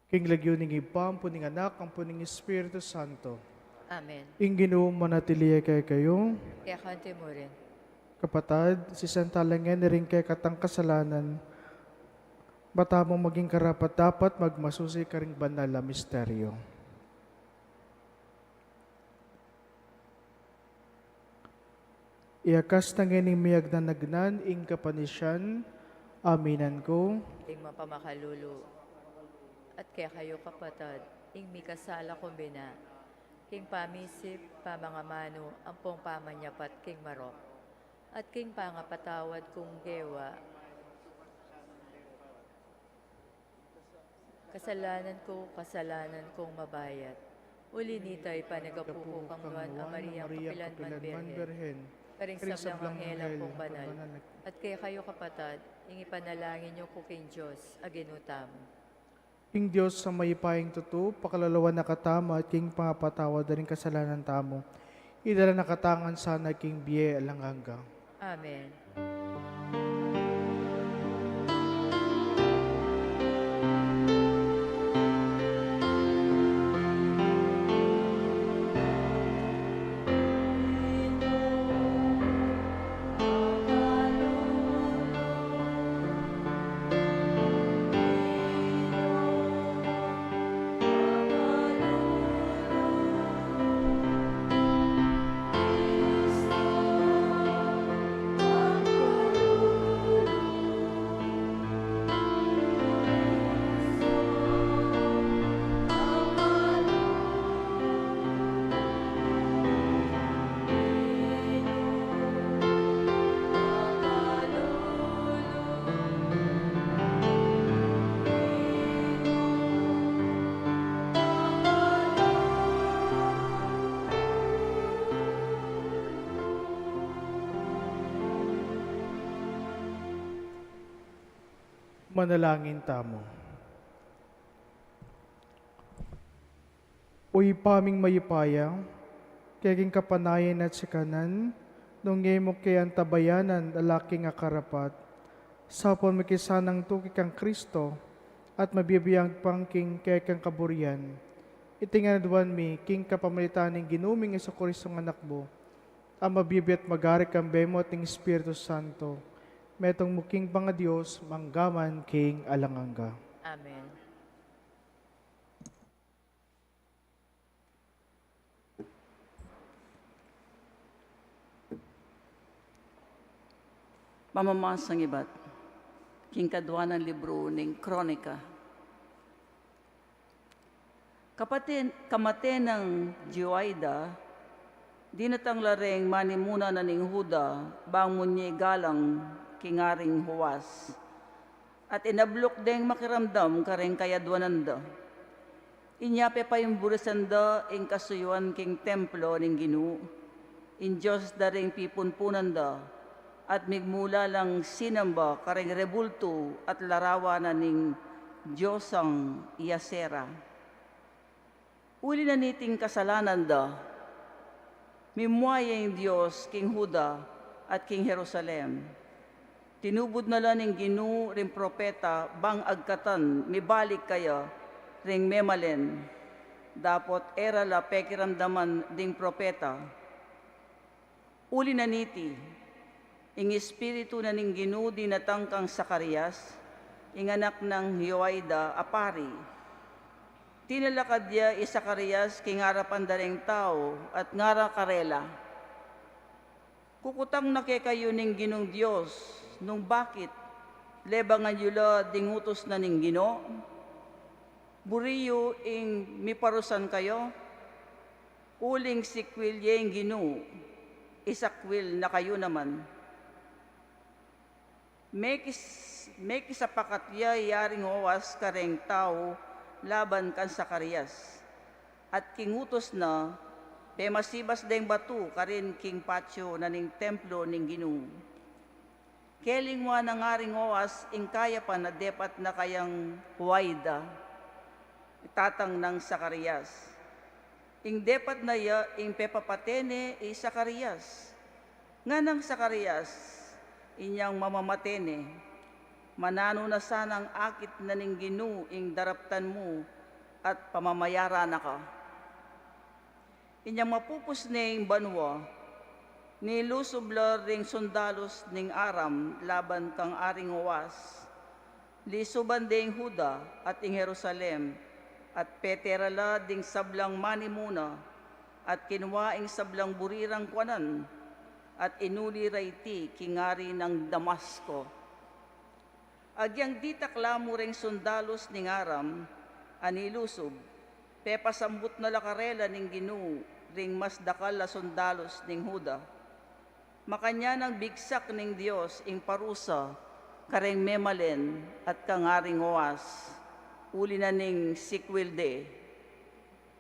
King lagyu ning Ibpa, ampon ning Anak, ampon ning Espiritu Santo. Amen. Ing Ginu manatili ya kekayu. Keka naman rin. Kapatad, sisantalan ngeni ring kekatang kasalanan, ba tamung maging karapat-dapat magmasusi karing banal a misteryo. Iyakas na ngening miyagnanagnan ing kapanisian, aminan ku. Ing mapamakalulu, at kekayu kapatad, ing mikasala kung bina, king pamisip, pamangamanu, ampong pamanyapat king marok, at king pangapatawad kung gewa. Kasalanan ku, kasalanan kung mabayat. Uli nita, ipanagapu ku kang Nuan a Mariang kapilan man Birhen, karing sablang anghel ampong banal, at kekayu kapatad, ing ipanalangin yu ku king Dios a Ginu tamu. Ing Dios a mayupayang tutu, pakaluluan na katamu at king pangapatawad da ring kasalanan tamu, idala na katamu ngan sana king bie alang angga. Amen. Manalangin tamu. O Ibpa ming mayupaya, kaya king kapanayan at sikanan, nung e mu ke antabayanan a laking akarapat, saupan mu ke sanang tuki kang Kristo, at mabibiang pangking kekang kaburian. Iti ngan aduan mi, king kapamilatan ning Ginu ming Jesucristo nga Anak mu, a mabibie at magari kambe mu at ning Espiritu Santo, metung mu king pangaDios, mangga man king alang angga. Amen. Pamamasang ibat king kaduanan libru ning Kronika. Kapate-, kamate nang Jehoiada, dinatang la reng manimuna na ning Juda bang munye galang king Aring Joas, at inabluk deng makiramdam kareng kayaduanan da. Inya pepaimburisan da ing kasuyuan king templo ning Ginu, ing Dios da ring pipunpunan da, at migmula lang sinamba kareng rebultu at larawan na ning diosang i Asera. Uli na niting kasalanan da, mimua ya ing Dios king Juda at king Jerusalem. Tinubud na la ning Ginu ring propeta bang agkatan mibalik kaya ring memalen, dapot e ra la pekiramdaman ding propeta. Uli na niti, ing Espiritu na ning Ginu dinatang kang Zacarias, ing anak nang Jehoiada a pari. Tinalakad ya i Zacarias king arapan da reng tau at ngara karela, "Kukutang na kekayu ning Ginung Dios, nung bakit lebangan yu la ding utus na ning Ginu? Buri yu ing miparusan kayu? Uling sikwil ye ing Ginu, isakwil na kayu naman." Mekis-, mekisapakat ya i Aring Joas kareng tau laban kang Zacarias, at king utus na, pemasibas deng batu karin king patio na ning templo ning Ginu. Kelingwan nang Aring Joas ing kayapan a depat na kayang Joiada, tatang nang Zacarias. Ing depat na ya ing pepapate ne i Zacarias. Nganang Zacarias, inyang mamamate ne, "Mananu na sanang akit na ning Ginu ing daraptan mu at pamamayara na ka?" Inyang mapupus ne ing banua, nilusub la ring sundalus ning Aram laban kang Aring Joas. Lisuban de ing Juda at ing Jerusalem, at pete ra la ding sablang manimuna, at kinua ing sablang buri rang kuanan, at inuli ra iti king ari nang Damasco. Agyang ditak la mu ring sundalus ning Aram a nilusub, pepasambut na la karela ning Ginu ring mas dakal a sundalus ning Juda. Makanyan nang bigsak ning Dios ing parusa kareng memalen at kang Aring Joas, uli na ning sikwil de.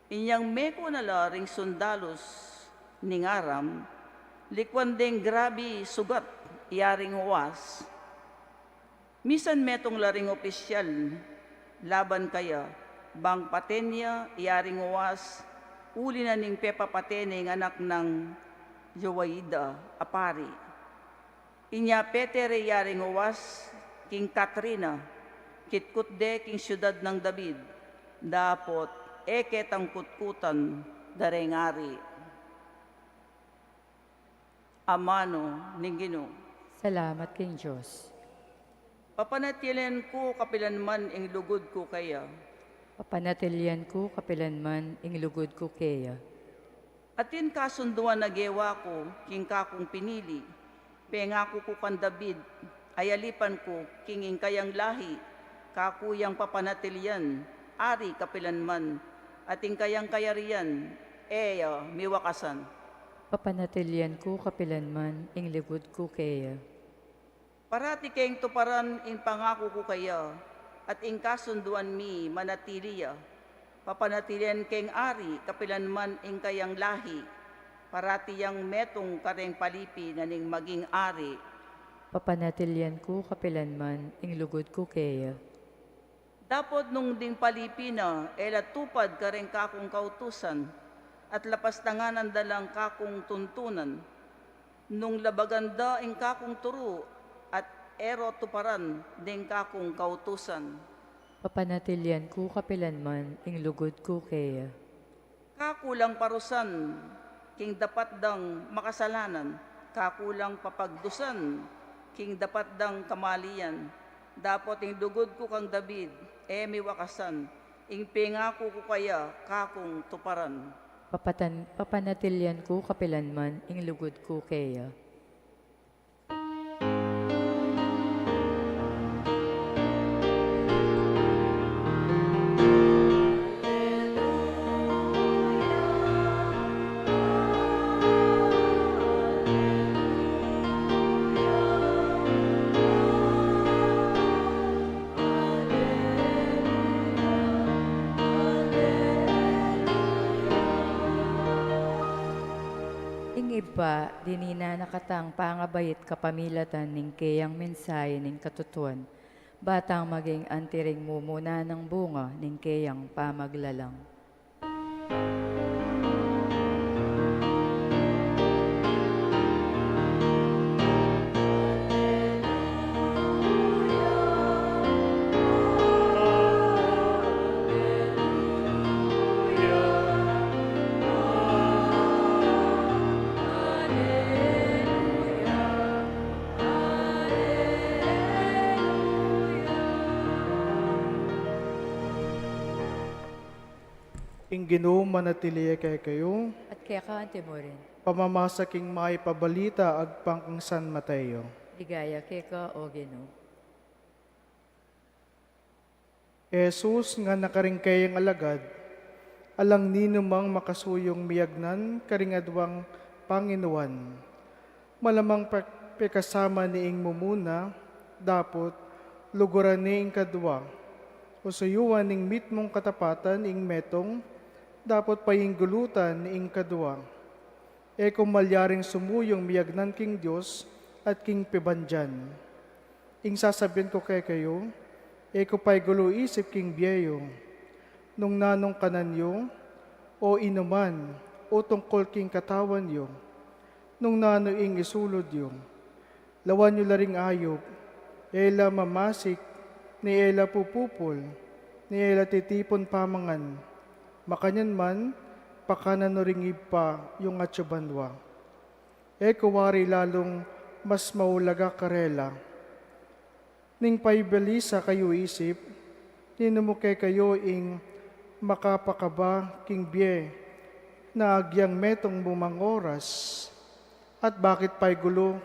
Inyang meko na la ring sundalus ning Aram, likuan deng grabe sugat i Aring Joas. Misan metung la ring opisyal laban kaya, bang paten ya i Aring Joas, uli na ning pepapate ne ing anak nang Jehoiada a pari. Inya pete re i Aring Joas king katrina, kitkut de king siudad nang David, dapot e ketang kutkutan da reng ari. Amanu ning Ginu. Salamat king Dios. Papanatilian ku kapilanman ing lugud ku keya. Papanatilian ku kapilanman ing lugud ku keya. Atin kasunduan a gewa ku king kakung pinili, pengaku ku kang David, a yalipan ku king ing kayang lahi, kaku yang papanatilian, ari kapilanman, at ing kayang kayarian, e ya miwakasan. Papanatilian ku kapilanman ing lugud ku keya. Parati keng tuparan ing pangaku ku keya, at ing kasunduan mi manatili ya. Papanatilian keng ari kapilanman ing kayang lahi, parati yang metung kareng palipi na ning maging ari. Papanatilian ku kapilanman ing lugud ku keya. Dapot nung ding palipi na, e la tupad karing kakung kautusan, at lapastanganan da lang kakung tuntunan. Nung labagan da ing kakung turu, at e ro tuparan ding kakung kautusan. Papanatilian ku kapilanman ing lugud ku keya. Kaku lang parusan king dapat dang makasalanan, kaku lang papagdusan king dapat dang kamalian. Dapot ing lugud ku kang David, e mi wakasan, ing pengaku ku kaya kakung tuparan. Papatan-, papanatilian ku kapilanman ing lugud ku keya. Ing Ibpa, dininan na katang pangabait kapamilatan ning keyang mensahe ning katutuan, ba tang maging anti ring mumuna nang bunga ning keyang pamaglalang. Ing Ginu manatili ya kekayu. At keka anti mu rin. Pamamasa king Mayap a Balita agpang kang San Mateo. Ligaya keka, O Ginu. Jesus ngana karing keyang alagad, alang ninumang makasuyung miyagnan karing aduang panginuan, malamang pe-, pekasama ne ing mumuna, dapot luguran ne ing kadua, o suyuan ning mitmung katapatan ing metung, dapot painggulutan ne ing kadua. E ku malyaring sumuyung miyagnan king Dios at king pibandian. Ing sasabian ku kekayu, e ku paigulu isip king bie yu. Nung nanung kanan yu, o inuman, o tungkul king katawan yu, nung nanu ing isulud yu, lawan yu la ring ayup, e la mamasik, ni e la pupupul, ni e la titipun pamangan. Makanyan man, pakanan no ring Ibpa yung atsu banua. E ku wari lalung mas maulaga karela? Ning paibalisa kayu isip, ninu mu kekayu ing makapakaba king bie na agyang metung mu mang oras? At bakit paigulu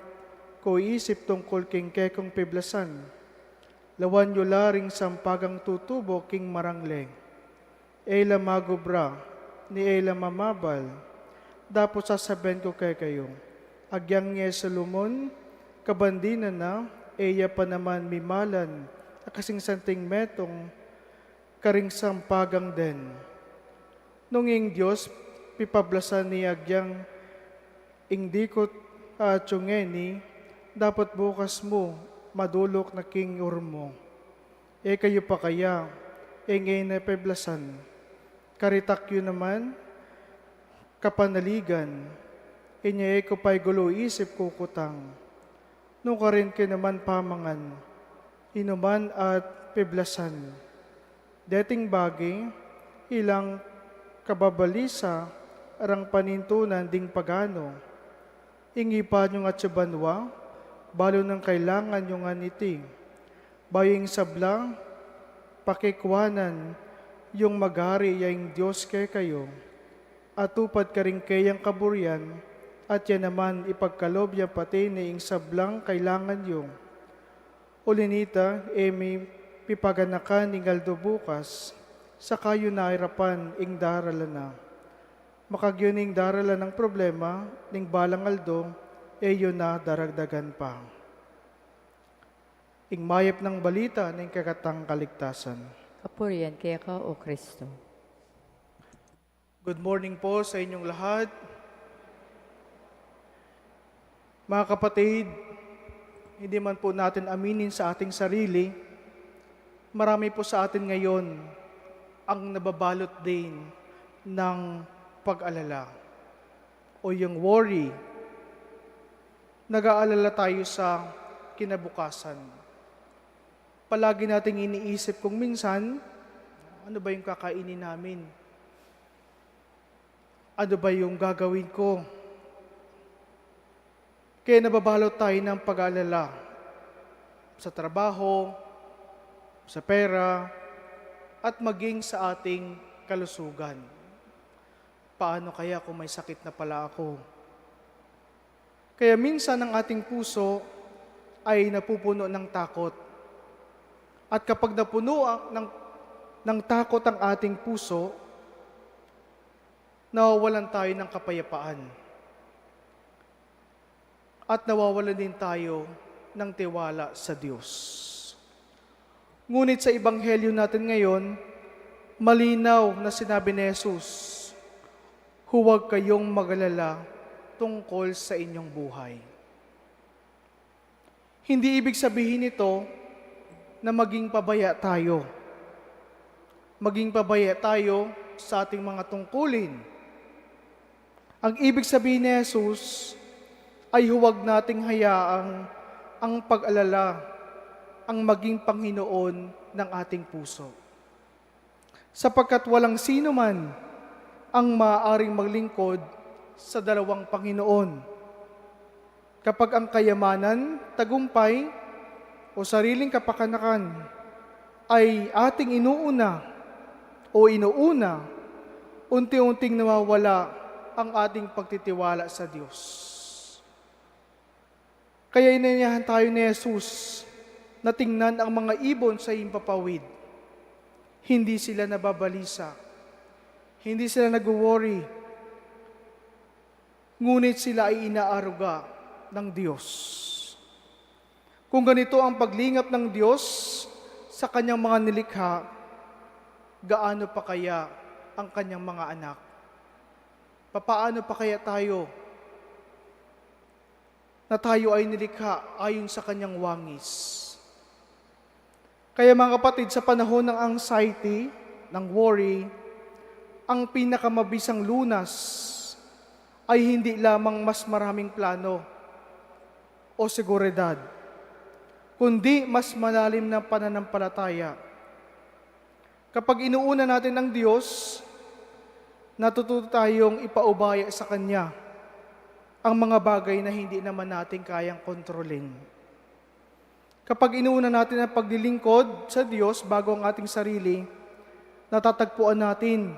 ku isip tungkul king kekung piblasan? Lawan yu la ring sampagang tutubo king marangle. E la magubra, ni e la mamabal. Dapot sasabian ku kekayu, agyang i Solomon, kabandi na na, e ya pa naman mimalan a kasing santing metung karing sampagang den. Nung ing Dios pipablasan ne agyang ing dikut a atsu ngeni, dapot bukas mu maduluk na king urmu. E kayu pa kaya, ing e na piblasan? Karitak yu naman, kapanaligan, inya e ku paigulu isip kukutang. Nukarin ke naman pamangan, inuman at piblasan. Deting bage, ilang kababalisa rang panintunan ding pagano. Ing Ibpa yung atsu banua, balu nang kailangan yu ngan iti. Bayu ing sabla, pakikuanan yung magari ya ing Dios kekayu. Atupad karing keyang kaburian, at ya naman ipagkalub ya pati ne ing sablang kailangan yu. Uli nita, e mi pipaganakan ing aldo bukas, saka yu na irapan ing daralan na. Makagyu ne ing daralan nang problema, ning balang aldo, e yu na daragdagan pa. Ing mayap nang balita ning kekatang kaligtasan. Kapurian keka, O Kristo. Good morning po sa inyong lahat. Mga kapatid, Hindi man po natin aminin sa ating sarili, marami po sa atin ngayon ang nababalot din ng pag-alala o yung worry. Nag-aalala tayo sa kinabukasan. Palagi nating iniisip kung minsan, "Ano ba yung kakainin namin? Ano ba yung gagawin ko?" Kaya nababalot tayo ng pag-aalala sa trabaho, sa pera, at maging sa ating kalusugan. "Paano kaya kung may sakit na pala ako?" Kaya minsan ang ating puso ay napupuno ng takot. At kapag napuno ang, ng, ng takot ang ating puso, nawawalan tayo ng kapayapaan. At nawawalan din tayo ng tiwala sa Diyos. Ngunit sa Ebanghelyo natin ngayon, malinaw na sinabi ni Jesus, "Huwag kayong mag-alala tungkol sa inyong buhay." Hindi ibig sabihin nito na maging pabaya tayo. Maging pabaya tayo sa ating mga tungkulin. Ang ibig sabihin ni Jesus ay huwag nating hayaang ang pag-alala ang maging panginoon ng ating puso. Sapagkat walang sino man ang maaaring maglingkod sa dalawang Panginoon. Kapag ang kayamanan, tagumpay, o sariling kapakanakan ay ating inuuna o inuuna, unti-unting nawawala ang ating pagtitiwala sa Diyos. Kaya inanyayahan tayo ni Jesus na tingnan ang mga ibon sa himpapawid. Hindi sila nababalisa. Hindi sila nagwo-worry. Ngunit sila ay inaaruga ng Diyos. Kung ganito ang paglingap ng Diyos sa kanyang mga nilikha, gaano pa kaya ang kanyang mga anak? Papaano pa kaya tayo na tayo ay nilikha ayon sa kanyang wangis? Kaya, mga kapatid, sa panahon ng anxiety, ng worry, ang pinakamabisang lunas ay hindi lamang mas maraming plano o seguridad, kundi mas malalim na pananampalataya. Kapag inuuna natin ang Diyos, natututo tayong ipaubaya sa Kanya ang mga bagay na hindi naman natin kayang kontrolin. Kapag inuuna natin ang paglilingkod sa Diyos bago ang ating sarili, natatagpuan natin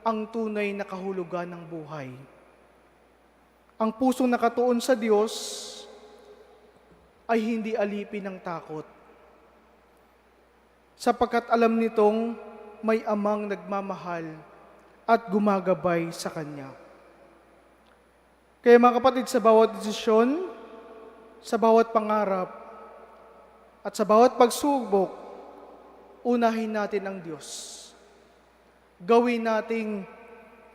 ang tunay na kahulugan ng buhay. Ang pusong nakatuon sa Diyos ay hindi alipin ng takot, sapagkat alam nitong may Amang nagmamahal at gumagabay sa kanya. Kaya, mga kapatid, sa bawat desisyon, sa bawat pangarap, at sa bawat pagsubok, unahin natin ang Diyos. Gawin nating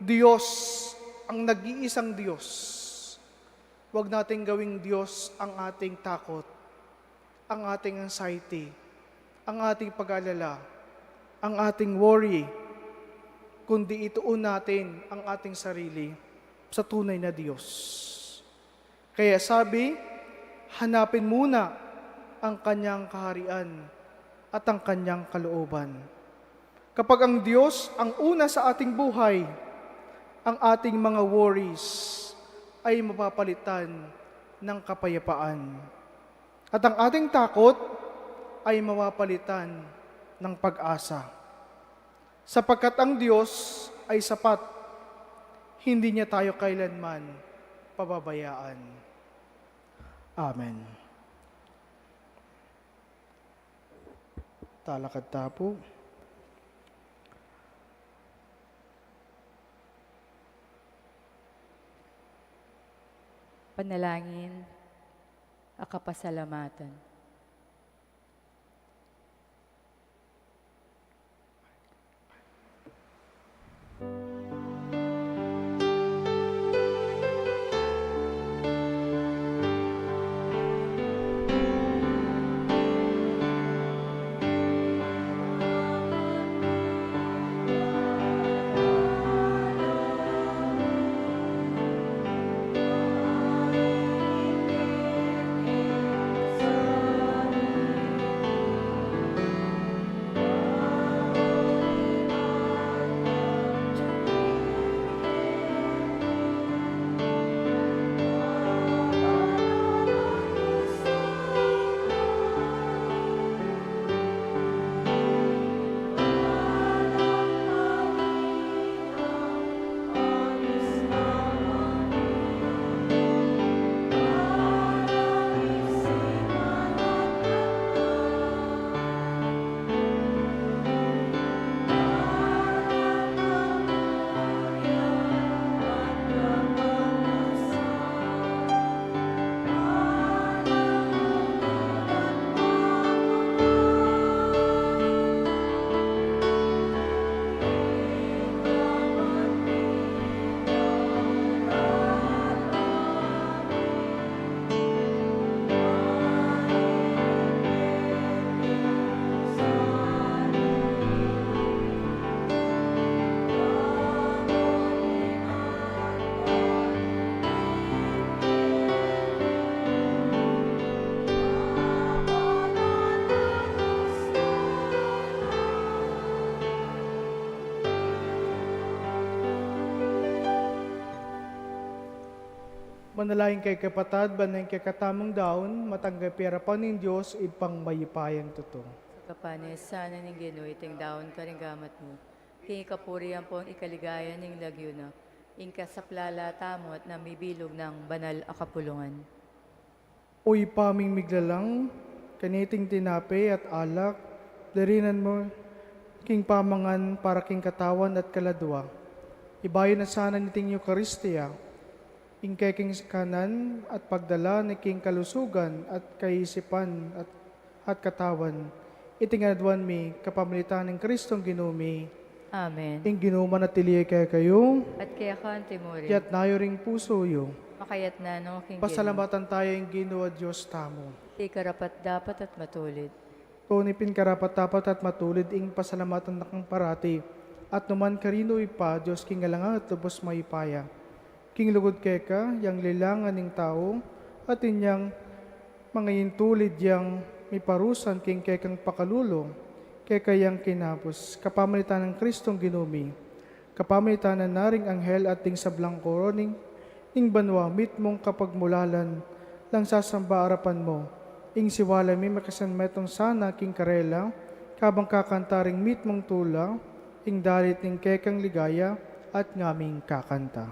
Diyos ang nag-iisang Diyos. Huwag nating gawing Diyos ang ating takot, ang ating anxiety, ang ating pag-alala, ang ating worry, kundi ituon natin ang ating sarili sa tunay na Diyos. Kaya sabi, hanapin muna ang kanyang kaharian at ang kanyang kalooban. Kapag ang Diyos ang una sa ating buhay, ang ating mga worries ay mapapalitan ng kapayapaan. At ang ating takot ay mapapalitan ng pag-asa. Sapagkat ang Diyos ay sapat, hindi niya tayo kailanman pababayaan. Amen. Talakad ta pu. Panalangin a kapasalamatan. Manalangin kayu, kapatad, ban ing kekatamung daun, matanggap ya arapan ning Dios, Ibpang mayupayang tutu. Sanggapan na sana ning Ginu iting daun karing gamat mu, king kapurian ampong ikaligaya ning lagyu na, ing kasaplalan tamu at namibilug nang banal a kapulungan. O Ibpa ming miglalang, kaniting tinape at alak, darinan mu king pamangan para king katawan at kaladua. Ibayu na sana niting Eukaristia, ing keking sikanan at pagdala na king kalusugan at kaisipan at, at katawan. Iti ngan aduan mi kapamilatan ning Kristong Ginu mi. Amen. Ing Ginu manatili ya kekayu. At keka mu rin. Iyatas yu ring pusu yu. Makayatas na no king Ginu. Pasalamatan taya ing Ginu a Dios tamu. Iti karapat-dapat at matulid. Tune pin karapat-dapat at matulid ing pasalamatan da kang parati at nukarin man, Ibpa, Dios king alang angga at lubos mayupaya. King lugud keka, yang lilangan ning tau, at inyang mangintulid yang miparusan king kekang pakalulu, keka yang kinabus, kapamilatan nang Kristong Ginu mi, kapamilatan na ring anghel at ding sablang koro ning, ning banua mitmung kapagmulalan, lang sasamba arapan mu, ing siwali mi makasanmetung sana king karela, kabang kakanta ring mitmung tula, ing dalit ning kekang ligaya, at ngaming kakanta.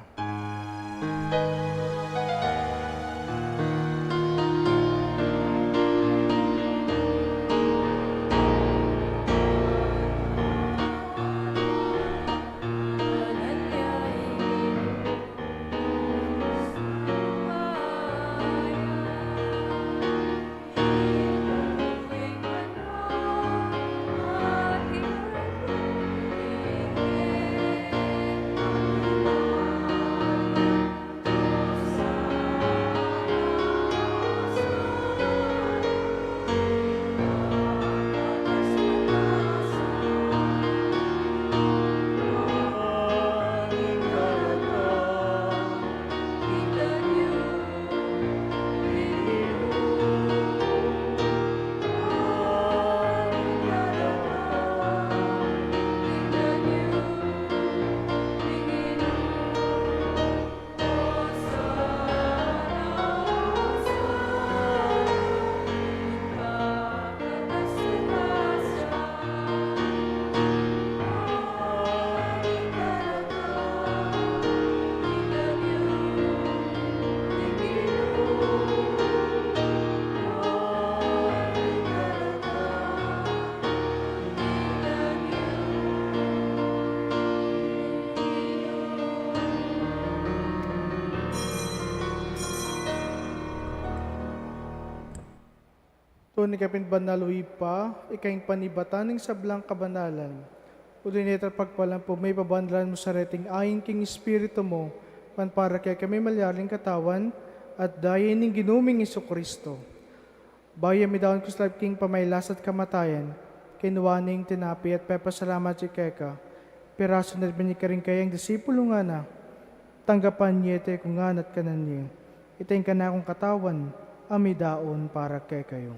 Tune ka pin banal, o Ibpa, ika ing panibatan ning sablang kabanalan. Uli na nita, pagpalampu mu, pabanalan mu sa reting ain king Espiritu mu, ban para kekami malyari ning katawan at daya ning Ginu ming Jesucristo. Bayu ya midaun kusla king pamagkasakit at kamatayan, kinua ne ing tinape at pepasalamat ya keka, pirasu na at binie karing kayang disipulus, ngana, tanggapan ye iti kungan at kanan ye. Iti ing kanakung katawan a midaun para kekayu.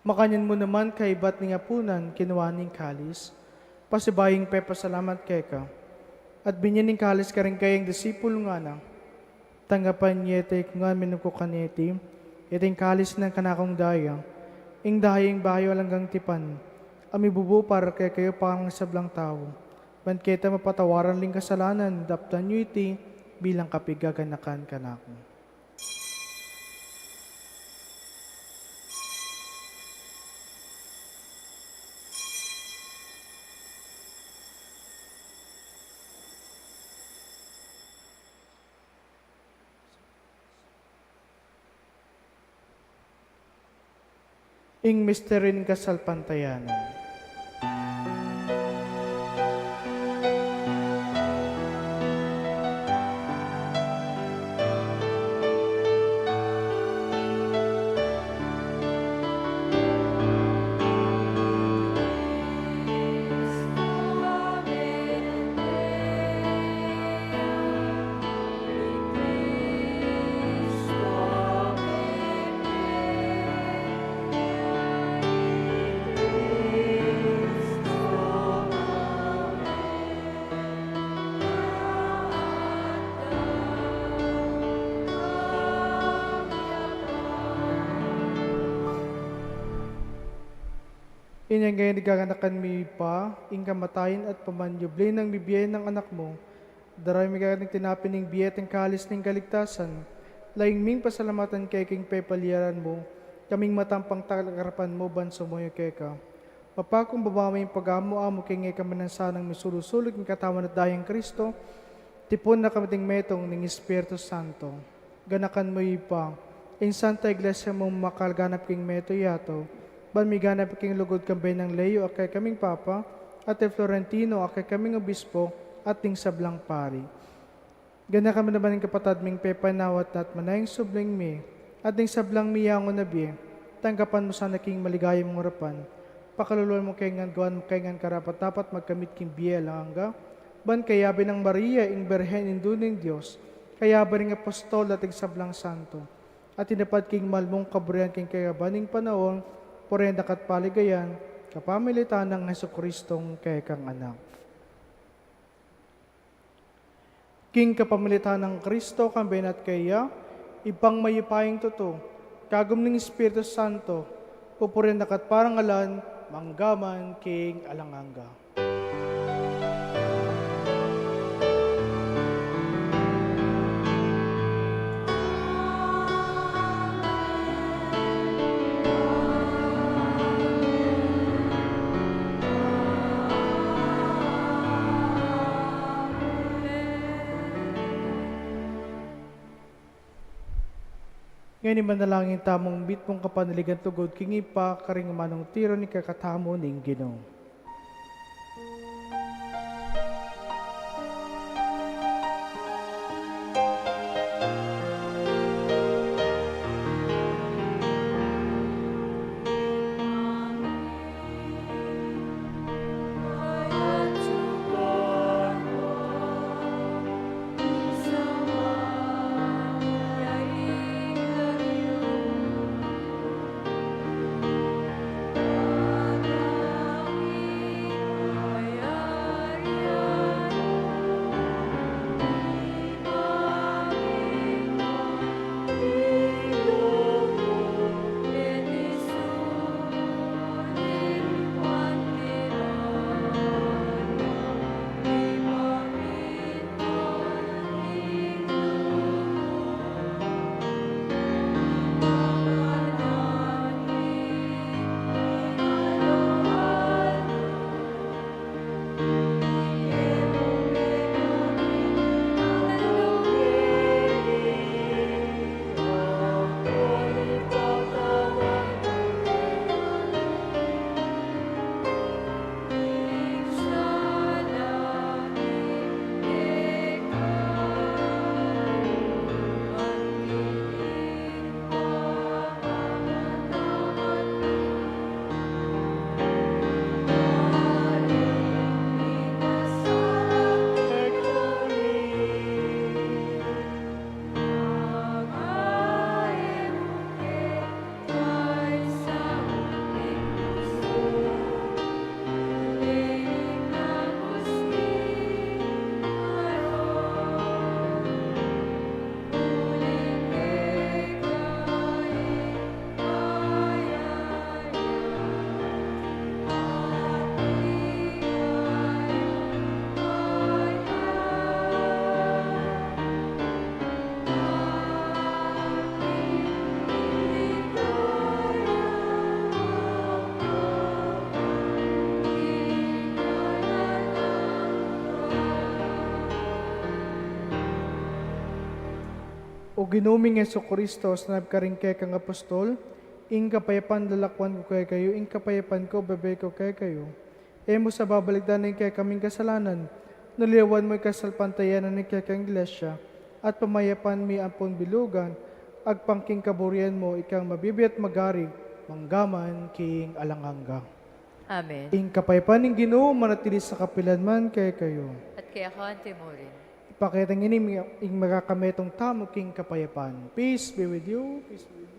Makanyan mu naman kaibat ning apunan, kinua ne ing kalis, pasibayu yang pepasalamat keka, at binie ne ing kalis karing kayang disipulus, ngana, tanggapan ye iti kungan, minum ko kaniti, iti ing kalis ning kanakung daya, ing daya ning bayu alang anggang tipan, a mibubu para kekayu at para king sablang tau, ban keta mapatawaran ring kasalanan. Daptan yu iti bilang kapigaganakan kanaku. Ing misteryu ning kasalpantayanan. Inya ngeni gaganakan mi pa ing kamatayan at pamanyubli nang bibie nang Anak mu. Daraun mi keka ing tinape ning bie at ing kalis ning kaligtasan. Laing ming pasalamatan keka ing pepaliaran mu, kaming matampang tagarapan mu ban sumuyu keka. Mapakumbaba mu ing pagamu-amu keng e kaminsan sanang misulu-sulu king katawan at dayang Kristo, tipun na kami ding metung ning Espiritu Santo. Ganakan mu, Ibpa, ing Santa Iglesia mung makalaganap king meto yatu, ban miganap king lugud kambe nang Leo a kekaming Papa, at i Florentino a kekaming Obispo, at ding sablang pari. Ganakan mu naman ing kapatad ming pepanawat na at manayang subling mi, at ding sablang miyangu na bie, tanggapan mu sana king maligaya mung arapan. Pakaluluan mu kaya ngan, gawan mu kaya ngan karapat-dapat magkamit king bie alang angga, ban kayabe nang Maria, ing Birhen Indu ning Dios, kayabe ring apostol at ing sablang santo, at tinupad king mal mung kaburian king kekaban ning panaun, purian daka at paligayan, kapamilatan nang Jesucristong kekang Anak. King kapamilatan nang Kristo, kambe na at keya, Ibpang mayupayang tutu, kagum ning Espiritu Santo, pupurian daka at parangalan, mangga man king alang angga. Ngeni manalangin tamung mitmung kapanaligan lugud king Ibpa karing amanung tiru ning kekatamu ning Ginu. O Ginu ming Jesucristo, sinabi mu karing kekang apostol, ing kapayapan lalakwan ku kekayu, ing kapayapan ku bibie ku kekayu. E mu sa babalikdan ing kekaming kasalanan, nune lawan mu ing kasalpantayanan ning kekang Iglesia, at pamayapan mi ampon bilugan, agpang king kaburian mu, ikang mabibie at magari, mangga man king alang angga. Amen. Ing kapayapan ning Ginu manatili sa kapilan man kekayu. At keka mu rin. Ipakit ing ini ing makakametung tamu king kapayapan. Peace be with you. Peace be with you.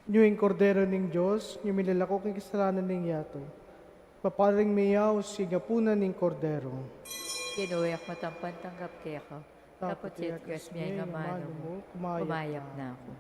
Ini ing Kordero ning Dios, ini ing milalako king kasalanan ning yatu. Paparing meyaus ing apunan ning Kordero. Ginu, e ku matampang tanggap keka, dapot ing tigas mu ing amanu mu, kumayap na ku.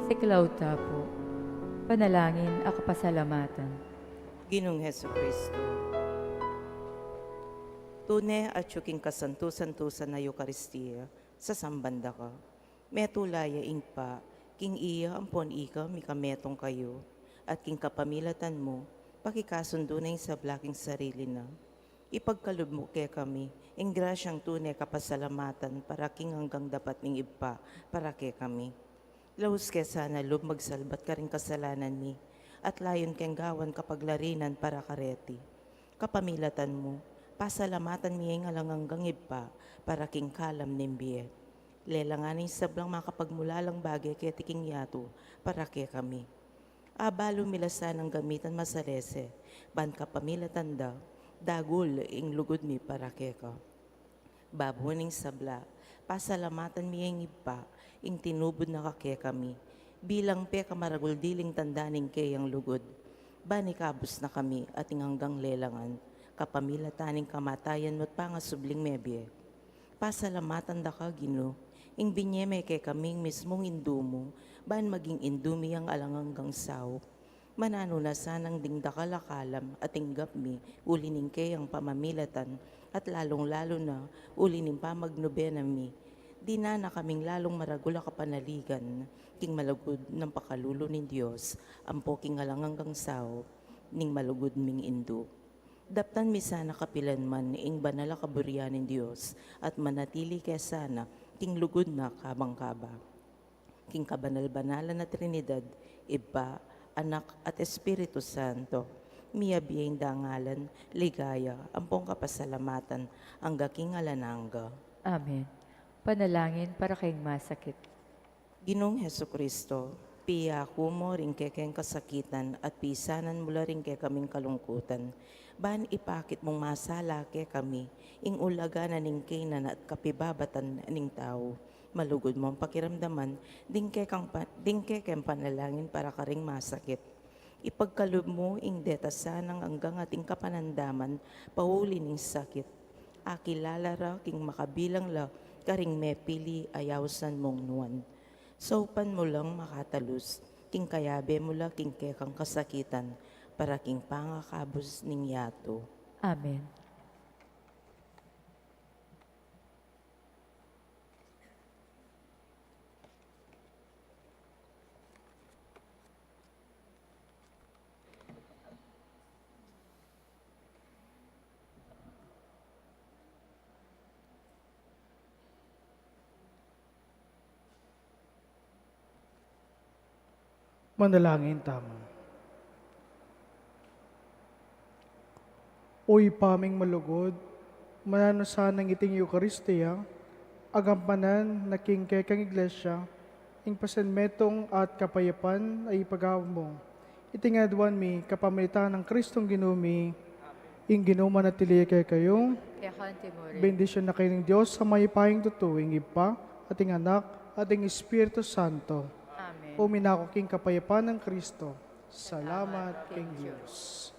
Siklaud ta pu. Panalangin a kapasalamatan. Ginung Jesucristo, tune atyu king kasantu-santusan a Eukaristia, sasamban da ka. Metula ya ing Ibpa, king iya ampon ika mikametung kayu, at king kapamilatan mu, pakikasundu na ing sabla king sarili na. Ipagkalub mu kekami ing grasyang tune kapasalamatan para king anggang dapat ning Ibpa para kekami. Laus ke sana lub magsalbat karing kasalanan mi, at layun keng gawan kapaglarinan para kareti. Kapamilatan mu, Pasalamatan mi ing alang anggang Ibpa, para king kalam ning bie. Lelangan ing sablang makapagmulalang bage keti king yatu, para kekami. Abalu mi la sanang gamitan masalese, ban kapamilatan da, dagul ing lugud mi para keka. Babu ning sabla, pasalamatan mi ing Ibpa, ing tinubud na ka kekami, bilang pekamaragul diling tanda ning keyang lugud. Ban ikabus na kami ating anggang lelangan, kapamilatan ning kamatayan mu at pangasubling mebie. Pasalamatan da ka, Ginu, ing binye me kekami ing mismung Indu mu, ban maging Indu mi yang alang anggang saup. Mananu na sanang ding dakal a kalam a tinggap mi uli ning keyang pamamilatan, at lalung-lalu na uli ning pamagnubena mi. Dinan na kaming lalung maragul a kapanaligan king malugud nang pakalulu ning Dios, ampo king alang anggang saup ning malugud ming Indu. Daptan mi sana kapilanman ing banal a kaburian ning Dios, at manatili ke sana king lugud na kabang kaba. King kabanal-banalan a Trinidad, Ibpa, Anak, at Espiritu Santo, miyabie ing dangalan, ligaya, ampong kapasalamatan, angga king alang angga. Amen. Panalangin para king masakit. Ginung Jesucristo, piyaku mu ring kekeng kasakitan at pisanan mu la ring kekaming kalungkutan, ban ipakit mung masala kekami ing ulaga na ning kaynan at kapibabatan ning tau. Malugud mung pakiramdaman ding kekang pa-, ding kekeng panalangin para karing masakit. Ipagkalub mu ing deta sanang anggang ating kapanandaman pauli ning sakit. Akilala ra king makabilang la karing mepili a yausan mung nuan. Saupan mu lang makatalus king kayabe mu la king kekang kasakitan, para king pangakabus ning yatu. Amen. Manalangin tamu. O Ibpa ming malugud, mananu sanang iting Eukaristia, agampanan na king kekang Iglesia, ing pasenmetung at kapayapan a ipagawa mu. Iti ngan aduan mi kapamilatan nang Kristong Ginu mi. Ing Ginu manatili kekayu. Keka anti mu rin. Bendisyunan na kayu ning Dios a mayupayang tutu, ing Ibpa, at ing Anak, at ing Espiritu Santo. Amen. Umiyak kayu king kapayapan nang Kristo. Salamat king Dios.